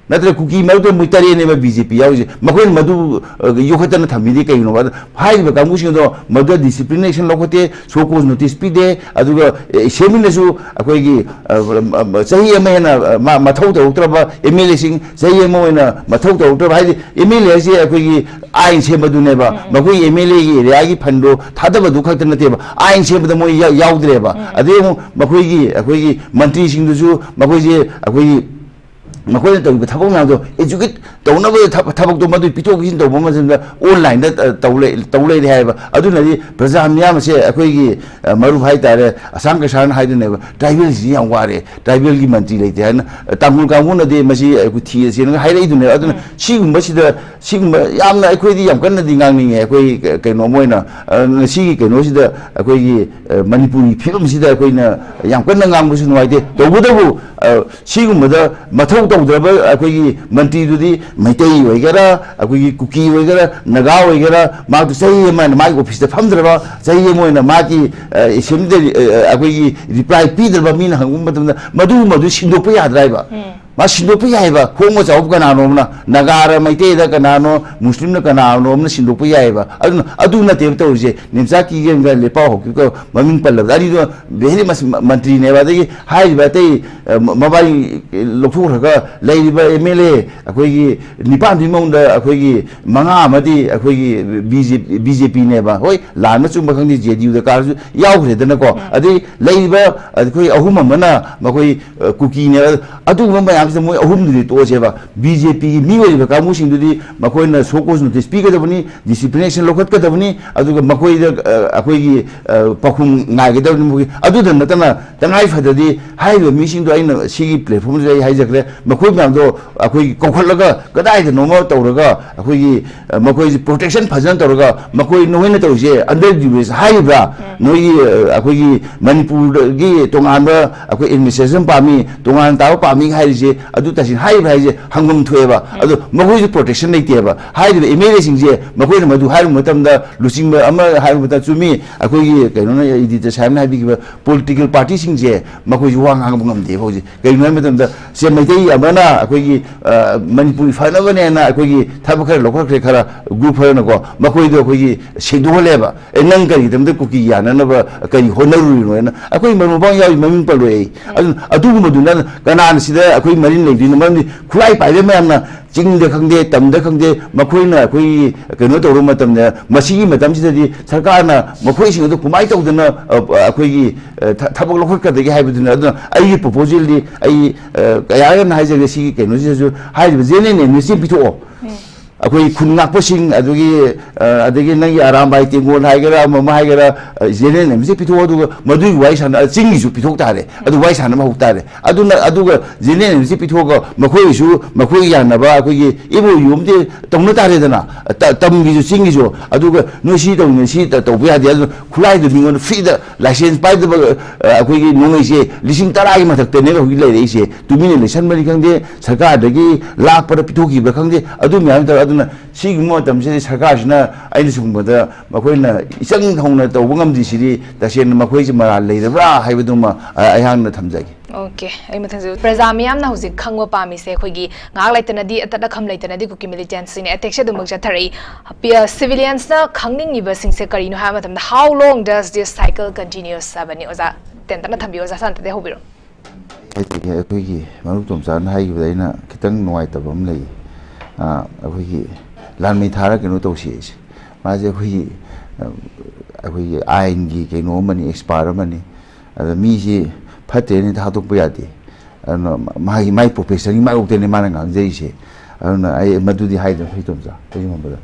ꯅꯠꯇ꯭ꯔ ꯀꯨꯀꯤ ꯃꯔꯛꯇ ꯃꯣꯏ ꯇꯔꯦꯠꯅꯦꯕ ꯕꯤ ꯖꯦ ꯄꯤ ꯌꯥꯎꯔꯤꯁꯦ, ꯃꯈꯣꯏꯅ ꯃꯗꯨ ꯑ, ꯌꯣꯛꯈꯠꯇꯅ ꯊꯝꯃꯤꯗꯤ ꯀꯩꯒꯤꯅꯣꯕ? ꯑꯗ ꯍꯥꯏꯔꯤꯕ ꯀꯥꯡꯕꯨꯁꯤꯡꯗꯣ ꯃꯗꯨꯗ ꯗꯤꯁꯤꯄ꯭ꯂꯤꯅꯦꯁꯟ ꯂꯧꯈꯠꯇꯦ, ꯁꯣ ꯀꯣꯖ ꯅꯣꯇꯤꯁ ꯄꯤꯗꯦ, ꯑꯗꯨꯒ ꯑꯦ, ꯑꯦꯁꯦꯝꯕ꯭ꯂꯤꯅꯁꯨ ꯑꯩꯈꯣꯏꯒꯤ ꯑ, ꯑ, ꯆꯍꯤ ꯑꯃ ꯍꯦꯟꯅ ꯑ, ꯃꯥ ꯃꯊꯧ ꯇꯧꯔꯛꯇ꯭ꯔꯕ ꯑꯦꯝ ꯑꯦꯜ ꯑꯦꯁꯤꯡ ꯆꯍꯤ ꯑꯃ ꯑꯣꯏꯅ ꯃꯊꯧ ꯇꯧꯔꯛꯇ꯭ꯔꯕ ꯍꯥꯏꯗꯤ ꯑꯦꯝ ꯑꯦꯜ ꯑꯦ ꯍꯥꯏꯁꯦ ꯑꯩꯈꯣꯏꯒꯤ ꯑꯥꯏꯟ ꯁꯦꯝꯕꯗꯨꯅꯦꯕ, ꯃꯈꯣꯏꯒꯤ ꯑꯦꯝ ꯑꯦꯜ ꯑꯦꯒꯤ ꯑꯦꯔꯤꯌꯥꯒꯤ ꯐꯟꯗꯣ ꯊꯥꯗꯕꯗꯨ ꯈꯛꯇ ꯅꯠꯇꯦꯕ, ꯑꯥꯏꯟ ꯁꯦꯝꯕꯗ ꯃꯣꯏ ꯌꯥ- ꯌꯥꯎꯗ꯭ꯔꯦꯕ꯫ ꯑꯗꯩ ꯑꯃꯨꯛ ꯃꯈꯣꯏꯒꯤ ꯑꯩꯈꯣꯏꯒꯤ ꯃꯟꯇ꯭ꯔꯤꯁꯤꯡꯗꯨꯁꯨ ꯃꯈꯣꯏꯁꯦ ꯑꯩꯈꯣꯏꯒꯤ ꯃꯈꯣꯏꯅ ꯇꯧꯔꯤꯕ ꯊꯕꯛ ꯃꯌꯥꯝꯗꯣ ꯑꯦꯖꯨꯀꯦꯠ ꯇꯧꯅꯕ ꯊꯕ- ꯊꯕꯛꯇꯣ ꯃꯗꯨ ꯄꯤꯊꯣꯛ ꯄꯤꯁꯤꯟ ꯇꯧꯕ ꯃꯇꯝꯗ ꯑꯣꯟꯂꯥꯏꯟꯗ ꯑ, ꯇꯧ ꯂꯩ- ꯇꯧ ꯂꯩꯔꯦ ꯍꯥꯏꯕ꯫ ꯑꯗꯨꯅꯗꯤ ꯄ꯭ꯔꯖꯥ ꯃꯤꯌꯥꯝ ꯑꯁꯦ ꯑꯩꯈꯣꯏꯒꯤ ꯑ, ꯃꯔꯨꯞ ꯍꯥꯏꯇꯥꯔꯦ, ꯑꯁꯥꯝ ꯀꯩꯁꯥꯅ ꯍꯥꯏꯗꯨꯅꯦꯕ, ꯇ꯭ꯔꯥꯏꯕꯦꯜꯁꯤꯗꯤ ꯌꯥꯝ ꯋꯥꯔꯦ, ꯇ꯭ꯔꯥꯏꯕꯦꯜꯒꯤ ꯃꯟꯇ꯭ꯔꯤ ꯂꯩꯇꯦ ꯍꯥꯏꯅ꯫ ꯑ, ꯇꯥꯡꯈꯨꯜ ꯀꯥꯡꯕꯨꯅꯗꯤ ꯃꯁꯤ ꯑꯩꯈꯣꯏ ꯊꯤꯔꯁꯦꯅ ꯍꯥꯏꯔꯛꯏꯗꯨꯅꯦꯕ꯫ ꯑꯗꯨꯅ ꯁꯤꯒꯨꯝꯕꯁꯤꯗ ꯁꯤꯒꯨꯝꯕ ꯌꯥꯝꯅ ꯑꯩꯈꯣꯏꯗꯤ ꯌꯥꯝ ꯀꯟꯅꯗꯤ ꯉꯥꯡꯅꯤꯡꯉꯦ꯫ ꯑꯩꯈꯣꯏ ꯀ- ꯀꯩꯅꯣꯝ ꯑꯣꯏꯅ ꯑ, ꯉꯁꯤꯒꯤ ꯀꯩꯅꯣꯁꯤꯗ ꯑꯩꯈꯣꯏꯒꯤ ꯑ, ꯃꯅꯤꯄꯨꯔꯒꯤ ꯐꯤꯕꯝꯁꯤꯗ ꯑꯩꯈꯣꯏꯅ ꯌꯥꯝ ꯀꯟꯅ ꯉꯥꯡꯕꯁꯨ ꯅꯨꯡꯉꯥꯏꯇꯦ꯫ ꯇꯧꯕꯇꯕꯨ ꯑ, ꯁꯤꯒꯨꯝꯕꯗ ꯃꯊꯧ ꯇꯧꯗ꯭ꯔꯕ ꯑꯩꯈꯣꯏꯒꯤ ꯃꯟꯇ꯭ꯔꯤꯗꯨꯗꯤ ꯃꯩꯇꯩ ꯑꯣꯏꯒꯦꯔꯥ, ꯑꯩꯈꯣꯏꯒꯤ ꯀꯨꯀꯤ ꯑꯣꯏꯒꯦꯔꯥ, ꯅꯥꯒꯥ ꯑꯣꯏꯒꯦꯔꯥ, ꯃꯍꯥꯛꯇꯨ ꯆꯍꯤ ꯑꯃ ꯍꯥꯏꯅ ꯃꯥꯒꯤ ꯑꯣꯐꯤꯁꯇ ꯐꯝꯗ꯭ꯔꯕ, ꯆꯍꯤ ꯑꯃ ꯑꯣꯏꯅ ꯃꯥꯒꯤ ꯑ, ꯑꯦꯁꯦꯝꯕ꯭ꯂꯤꯗ ꯑ, ꯑꯩꯈꯣꯏꯒꯤ ꯔꯤꯄ꯭ꯂꯥꯏ ꯄꯤꯗ꯭ꯔꯕ, ꯃꯤꯅ ꯍꯪꯕ ꯃꯇꯝꯗ ꯃꯗꯨꯒꯨꯝꯕꯗꯨ ꯁꯤꯟꯗꯣꯛꯄ ꯌꯥꯗ꯭ꯔꯥ ꯍꯥꯏꯕ? ꯃꯥ ꯁꯤꯟꯗꯣꯛꯄ ꯌꯥꯏꯑꯕ꯫ ꯈꯣꯡꯕ ꯆꯥꯎꯕ ꯀꯅꯥꯅꯣꯝꯅ, ꯅꯥꯒꯥꯔ ꯃꯩꯇꯩꯗ ꯀꯅꯥꯅꯣ, ꯃꯨꯁꯂꯤꯝꯅ ꯀꯅꯥꯅꯣꯝꯅ ꯁꯤꯟꯗꯣꯛꯄ ꯌꯥꯏꯑꯕ꯫ ꯑꯗꯨꯅ ꯑꯗꯨ ꯅꯠꯇꯦꯕ ꯇꯧꯔꯤꯁꯦ꯫ ꯅꯤꯝꯆꯥ ꯀꯤꯒꯦꯟꯒ ꯂꯦꯄꯥꯎ ꯍꯧꯈꯤꯕꯒ ꯃꯃꯤꯡ ꯄꯜꯂꯕꯗ ꯑꯅꯤꯗꯣ ꯚꯦꯔꯤ ꯃꯁ- ꯃ- ꯃꯟꯇ꯭ꯔꯤꯅꯦꯕ꯫ ꯑꯗꯒꯤ ꯍꯥꯏꯔꯤꯕ ꯑꯇꯩ ꯑ, ꯃ- ꯃꯕꯥꯅꯤ ꯂꯧꯊꯣꯛꯈ꯭ꯔꯒ ꯂꯩꯔꯤꯕ ꯑꯦꯝ ꯑꯦꯜ ꯑꯦ ꯑꯩꯈꯣꯏꯒꯤ ꯅꯤꯄꯥꯟꯗꯨꯒꯤ ꯃꯅꯨꯡꯗ ꯑꯩꯈꯣꯏꯒꯤ ꯃꯉꯥ ꯑꯃꯗꯤ ꯑꯩꯈꯣꯏꯒꯤ ꯕꯤ ꯖꯦ ꯄꯤꯅꯦꯕ꯫ ꯍꯣꯏ, ꯂꯥꯟꯕ ꯆꯨꯝꯕ ꯈꯪꯗꯦ, ꯖꯦ ꯗꯤ ꯌꯨꯗ ꯀꯥꯔꯁꯨ ꯌꯥꯎꯈ꯭ꯔꯦꯗꯅꯀꯣ꯫ ꯑꯗꯩ ꯂꯩꯔꯤꯕ ꯑꯩꯈꯣꯏ ꯑꯍꯨꯝ ꯑꯃꯅ ꯃꯈꯣꯏ ꯑ, ꯀꯨꯀꯤꯅꯦꯕ꯫ ꯑꯗꯨꯒꯨꯝꯕ ꯃꯌꯥꯝꯁꯤꯗ ꯃꯣꯏ ꯑꯍꯨꯝꯗꯨꯗꯤ ꯇꯣꯛꯑꯁꯦꯕ꯫ ꯕꯤ ꯖꯦ ꯄꯤꯒꯤ ꯃꯤ ꯑꯣꯏꯔꯤꯕ ꯀꯥꯡꯕꯨꯁꯤꯡꯗꯨꯗꯤ ꯃꯈꯣꯏꯅ ꯁꯣ ꯀꯣꯖ ꯅꯣꯇꯤꯁ ꯄꯤꯒꯗꯕꯅꯤ, ꯗꯤꯁꯤꯄ꯭ꯂꯤꯅꯦꯁꯟ ꯂꯧꯈꯠꯀꯗꯕꯅꯤ, ꯑꯗꯨꯒ ꯃꯈꯣꯏꯗ ꯑ, ꯑꯩꯈꯣꯏꯒꯤ ꯑ, ꯄꯥꯎꯈꯨꯝ ꯉꯥꯏꯒꯗꯕꯅꯤ꯫ ꯃꯈꯣꯏ ꯑꯗꯨꯗ ꯅꯠꯇꯅ ꯇꯉꯥꯏ ꯐꯗ꯭ꯔꯗꯤ ꯍꯥꯏꯔꯤꯕ ꯃꯤꯁꯤꯡꯗꯣ ꯑꯩꯅ ꯁꯤꯒꯤ ꯄ꯭ꯂꯦꯠꯐꯣꯝꯁꯤꯗ ꯑꯩ ꯍꯥꯏꯖꯈ꯭ꯔꯦ, ꯃꯈꯣꯏ ꯃꯌꯥꯝꯗꯣ ꯑꯩꯈꯣꯏꯒꯤ ꯀꯧꯈꯠꯂꯒ ꯀꯗꯥꯏꯗꯅꯣꯃ ꯇꯧꯔꯒ ꯑꯩꯈꯣꯏꯒꯤ ꯑ, ꯃꯈꯣꯏꯁꯤ ꯄ꯭ꯔꯣꯇꯦꯛꯁꯟ ꯐꯖꯅ ꯇꯧꯔꯒ ꯃꯈꯣꯏ ꯅꯈꯣꯏꯅ ꯇꯧꯔꯤꯁꯦ ꯑꯟꯗꯔ ꯗ꯭ꯌꯨꯇꯤꯁ ꯍꯥꯏꯔꯤꯕ꯭ꯔꯥ? ꯅꯣꯏꯒꯤ ꯑ, ꯑꯩꯈꯣꯏꯒꯤ ꯃꯅꯤꯄꯨꯔꯗꯒꯤ ꯇꯣꯉꯥꯟꯕ ꯑꯩꯈꯣꯏ ꯑꯦꯗꯃꯤꯅꯤꯁꯇ꯭ꯔꯦꯁꯟ ꯄꯥꯝꯃꯤ, ꯇꯣꯉꯥꯟ ꯇꯥꯕ ꯄꯥꯝꯃꯤ ꯍꯥꯏꯔꯤꯁꯦ ꯑꯗꯨ ꯇꯁꯦꯡꯅ ꯍꯥꯏꯔꯤꯕ ꯍꯥꯏꯁꯦ ꯍꯪꯐꯝ ꯊꯣꯛꯑꯦꯕ꯫ ꯑꯗꯣ ꯃꯈꯣꯏꯁꯨ protection ꯂꯩꯇꯦꯕ꯫ ꯍꯥꯏꯔꯤꯕ ꯑꯦꯝ ꯑꯦꯜ ꯑꯦꯁꯤꯡꯁꯦ, ꯃꯈꯣꯏꯅ ꯃꯗꯨ ꯍꯥꯏꯔꯨꯕ ꯃꯇꯝꯗ, ꯂꯨꯆꯤꯡꯕ ꯑꯃ ꯍꯥꯏꯔꯨꯕ ꯃꯇꯝꯗ, ꯆꯨꯝꯃꯤ, ꯑꯩꯈꯣꯏꯒꯤ ꯀꯩꯅꯣꯅ, ꯏꯗꯤꯇꯔ ꯁꯥꯍꯦꯕꯅ ꯍꯥꯏꯕꯤꯈꯤꯕ, ꯄꯣꯂꯤꯇꯤꯀꯦꯜ ꯄꯥꯔꯇꯤꯁꯤꯡꯁꯦ ꯃꯈꯣꯏꯁꯨ ꯋꯥ ꯉꯥꯡꯕ ꯉꯝꯗꯦꯕ ꯍꯧꯖꯤꯛ꯫ ꯀꯩꯒꯤꯅꯣ ꯍꯥꯏꯕ ꯃꯇꯝꯗ, ꯁꯦ ꯃꯩꯇꯩ ꯑꯃꯅ ꯑꯩꯈꯣꯏꯒꯤ, ꯑ, ꯃꯅꯤꯄꯨꯔꯒꯤ ꯐꯅꯕꯅꯦꯅ ꯑꯩꯈꯣꯏꯒꯤ ꯊꯕꯛ ꯈꯔ ꯂꯧꯈꯠꯈ꯭ꯔꯦ, ꯈꯔ ꯒ꯭ꯔꯨꯞ ꯈꯔꯅꯀꯣ, ꯃꯈꯣꯏꯗꯣ ꯑꯩꯈꯣꯏꯒꯤ ꯁꯦꯡꯗꯣꯛꯍꯜꯂꯦꯕ꯫ "ꯑꯦ, ꯅꯪ ꯀꯔꯤꯒꯤꯗꯃꯛꯇ ꯀꯨꯀꯤ ꯌꯥꯅꯅꯕ ꯀꯔꯤ ꯍꯣꯠꯅꯔꯨꯔꯤꯅꯣ?" ꯍꯥꯏꯅ ꯑꯩꯈꯣꯏ ꯃꯔꯨꯞ ꯃꯄꯥꯡ ꯌꯥꯎꯔꯤ, ꯃꯃꯤꯡ ꯄꯜꯂꯣꯏ ꯑꯩ꯫ ꯑꯗꯨꯅ ꯑꯗꯨꯒꯨꯝꯕꯗꯨꯅ ꯀꯅꯥꯅ ꯁꯤꯗ ꯑꯩꯈꯣꯏ ꯃꯔꯤꯟ ꯂꯩꯗꯣꯏꯅꯣ? ꯃꯔꯝꯗꯤ ꯈꯨꯠꯂꯥꯏ ꯄꯥꯏꯕ ꯃꯌꯥꯝꯅ ꯆꯤꯡꯗ ꯈꯪꯗꯦ, ꯇꯝꯗ ꯈꯪꯗꯦ, ꯃꯈꯣꯏꯅ ꯑꯩꯈꯣꯏꯒꯤ ꯀꯩꯅꯣ ꯇꯧꯔꯨꯕ ꯃꯇꯝꯗ, ꯃꯁꯤꯒꯤ ꯃꯇꯝꯁꯤꯗꯗꯤ ꯁꯔꯀꯥꯔꯅ ꯃꯈꯣꯏꯁꯤꯡ ꯑꯗꯨ ꯀꯃꯥꯏꯅ ꯇꯧꯗꯅ, ꯑ, ꯑꯩꯈꯣꯏꯒꯤ, ꯑ, ꯊ-, ꯊꯕꯛ ꯂꯧꯈꯠꯀꯗꯒꯦ ꯍꯥꯏꯕꯗꯨꯅ꯫ ꯑꯗꯨꯅ ꯑꯩꯒꯤ proposal ꯗꯤ ꯑꯩ, ꯑ, ꯀꯌꯥ ꯌꯥꯝꯅ ꯍꯥꯏꯖꯒꯦ, ꯁꯤꯒꯤ ꯀꯩꯅꯣꯁꯤꯗꯁꯨ ꯍꯥꯏꯔꯤꯕ ꯖꯦꯅꯔꯦꯜ ꯑꯦꯝꯅꯦꯁꯇꯤ ꯑꯃ ꯄꯤꯊꯣꯛꯑꯣ꯫ ꯑꯩꯈꯣꯏ ꯈꯨꯟ ꯉꯥꯛꯄꯁꯤꯡ, ꯑꯗꯨꯒꯤ, ꯑ, ꯑꯗꯒꯤ ꯅꯪꯒꯤ ꯑꯔꯥꯝꯕꯥꯏ ꯇꯦꯡꯒꯣꯜ ꯍꯥꯏꯒꯦꯔꯥ, ꯑꯃ ꯑꯃ ꯍꯥꯏꯒꯦꯔꯥ, ꯑ, ꯖꯦꯅꯔꯦꯜ ꯑꯦꯝꯅꯦꯁꯇꯤ ꯄꯤꯊꯣꯛꯑꯣ, ꯑꯗꯨꯒ ꯃꯗꯨꯒꯤ ꯋꯥꯔꯤ ꯁꯥꯟꯅ-, ꯆꯤꯡꯒꯤꯁꯨ ꯄꯤꯊꯣꯛ ꯇꯥꯔꯦ꯫ ꯑꯗꯨ ꯋꯥꯔꯤ ꯁꯥꯟꯅꯕ ꯍꯧ ꯇꯥꯔꯦ꯫ ꯑꯗꯨꯅ, ꯑꯗꯨꯒ ꯖꯦꯅꯔꯦꯜ ꯑꯦꯝꯅꯦꯁꯇꯤ ꯄꯤꯊꯣꯛꯑꯒ ꯃꯈꯣꯏꯒꯤꯁꯨ, ꯃꯈꯣꯏꯒꯤ ꯌꯥꯅꯕ ꯑꯩꯈꯣꯏꯒꯤ ꯑꯦꯝ ꯑꯣ ꯌꯨ ꯑꯃꯗꯤ ꯇꯧꯅ ꯇꯥꯔꯦꯗꯅ, ꯇ-, ꯇꯝꯒꯤꯁꯨ ꯆꯤꯡꯒꯤꯁꯨ꯫ ꯑꯗꯨꯒ ꯅꯣꯏ ꯁꯤ ꯇꯧꯅꯤ, ꯁꯤ ꯇ-, ꯇꯧꯕ ꯌꯥꯗꯦ, ꯑꯗꯨꯅ ꯈꯨꯠꯂꯥꯏꯗꯨ ꯃꯤꯉꯣꯟꯗ ꯐ꯭ꯔꯤꯗ ꯂꯥꯏꯁꯦꯟꯁ ꯄꯥꯏꯗꯕ, ꯑ, ꯑꯩꯈꯣꯏꯒꯤ ꯅꯣꯡꯃꯩꯁꯦ ꯂꯤꯁꯤꯡ ꯇꯔꯥꯒꯤ ꯃꯊꯛꯇꯅꯦꯕ ꯍꯧꯖꯤꯛ ꯂꯩꯔꯛꯏꯁꯦ꯫ ꯇꯨꯃꯤꯟꯅ ꯂꯩꯁꯟꯕꯅꯤ ꯈꯪꯗꯦ, ꯁꯔꯀꯥꯔꯗꯒꯤ ꯂꯥꯛꯄꯗ ꯄꯤꯊꯣꯛꯈꯤꯕ꯭ꯔꯥ ꯈꯪꯗꯦ, ꯑꯗꯨ ꯃꯌꯥꯝ ꯇꯧꯔꯦ꯫ ꯑꯗꯨꯅ ꯁꯤꯒꯨꯝꯕ ꯃꯇꯝꯁꯤꯗ ꯁꯔꯀꯥꯔꯁꯤꯅ, ꯑꯩꯅ ꯁꯤꯒꯨꯝꯕꯗ ꯃꯈꯣꯏꯅ ꯏꯆꯪ ꯍꯧꯅ ꯇꯧꯕ ꯉꯝꯗ꯭ꯔꯤꯁꯤꯗꯤ ꯇꯁꯦꯡꯅ ꯃꯈꯣꯏꯁꯦ ꯃꯔꯥꯜ ꯂꯩꯔꯕ꯭ꯔꯥ ꯍꯥꯏꯕꯗꯨꯃ, ꯑ, ꯑꯩꯍꯥꯛꯅ ꯊꯝꯖꯒꯦ꯫ ꯑꯣꯀꯦ, ꯑꯩ ꯃꯊꯪꯁꯨ ꯄ꯭ꯔꯖꯥ ꯃꯤꯌꯥꯝꯅ ꯍꯧꯖꯤꯛ ꯈꯪꯕ ꯄꯥꯝꯃꯤꯁꯦ, ꯑꯩꯈꯣꯏꯒꯤ ꯉꯥꯏꯍꯥꯛ ꯂꯩꯇꯅꯗꯤ ꯑꯇꯠ ꯑꯈꯝ ꯂꯩꯇꯅꯗꯤ ꯀꯨꯀꯤ ꯃꯤꯂꯤꯇꯦꯟꯁꯤꯡꯅ ꯑꯦꯇꯦꯛꯁꯦ ꯑꯗꯨꯃꯛ ꯆꯠꯊꯔꯛꯏ꯫ ꯄꯤ-, ꯑ, ꯁꯤꯚꯤꯂꯤꯌꯟꯁꯅ ꯈꯪꯅꯤꯡꯉꯤꯕꯁꯤꯡꯁꯦ ꯀꯔꯤꯅꯣ ꯍꯥꯏꯕ ꯃꯇꯝꯗ, how long does this cycle continues ꯍꯥꯏꯕꯅꯤ꯫ ꯑꯣꯖꯥ ꯇꯦꯟꯇꯛꯅ ꯊꯝꯕꯤꯌꯨ, ꯑꯣꯖꯥ ꯁꯥꯟꯇꯗꯩ ꯍꯧꯕꯤꯔꯣ꯫ ꯍꯥꯏꯖꯒꯦ, ꯑꯩꯈꯣꯏꯒꯤ ꯃꯔꯨꯞ ꯇꯣꯝꯆꯥꯅ ꯍꯥꯏꯈꯤꯕꯗ ꯑꯩꯅ ꯈꯤꯇꯪ ꯅꯨꯡꯉꯥꯏꯇꯕ ꯑꯃ ꯂꯩ꯫ ꯑ, ꯑꯩꯈꯣꯏꯒꯤ ꯂꯥꯟꯃꯩ ꯊꯥꯔ ꯀꯩꯅꯣ ꯇꯧꯁꯤ ꯍꯥꯏꯁꯦ꯫ ꯃꯥꯁꯦ ꯑꯩꯈꯣꯏꯒꯤ, ꯑ, ꯑꯩꯈꯣꯏꯒꯤ ꯑꯥꯏꯟꯒꯤ ꯀꯩꯅꯣ ꯑꯃꯅꯤ, ꯑꯦꯛꯁꯄꯥꯔꯠ ꯑꯃꯅꯤ꯫ ꯑꯗ ꯃꯤꯁꯤ ꯐꯠꯇ꯭ꯔꯦꯅ ꯊꯥꯗꯣꯛꯄ ꯌꯥꯗꯦ꯫ ꯑꯗꯨꯅ ꯃꯥꯒꯤ, ꯃꯥꯏ ꯄ꯭ꯔꯣꯐꯦꯁꯟꯒꯤ ꯃꯥꯌꯣꯛꯇꯅꯦ ꯃꯥꯅ ꯉꯥꯡꯖꯔꯤꯁꯦ꯫ ꯑꯗꯨꯅ ꯑꯩ ꯃꯗꯨꯗꯤ ꯍꯥꯏꯗꯅ ꯐꯩ ꯇꯣꯝꯆꯥ, ꯀꯩꯒꯨꯝꯕꯗ꯫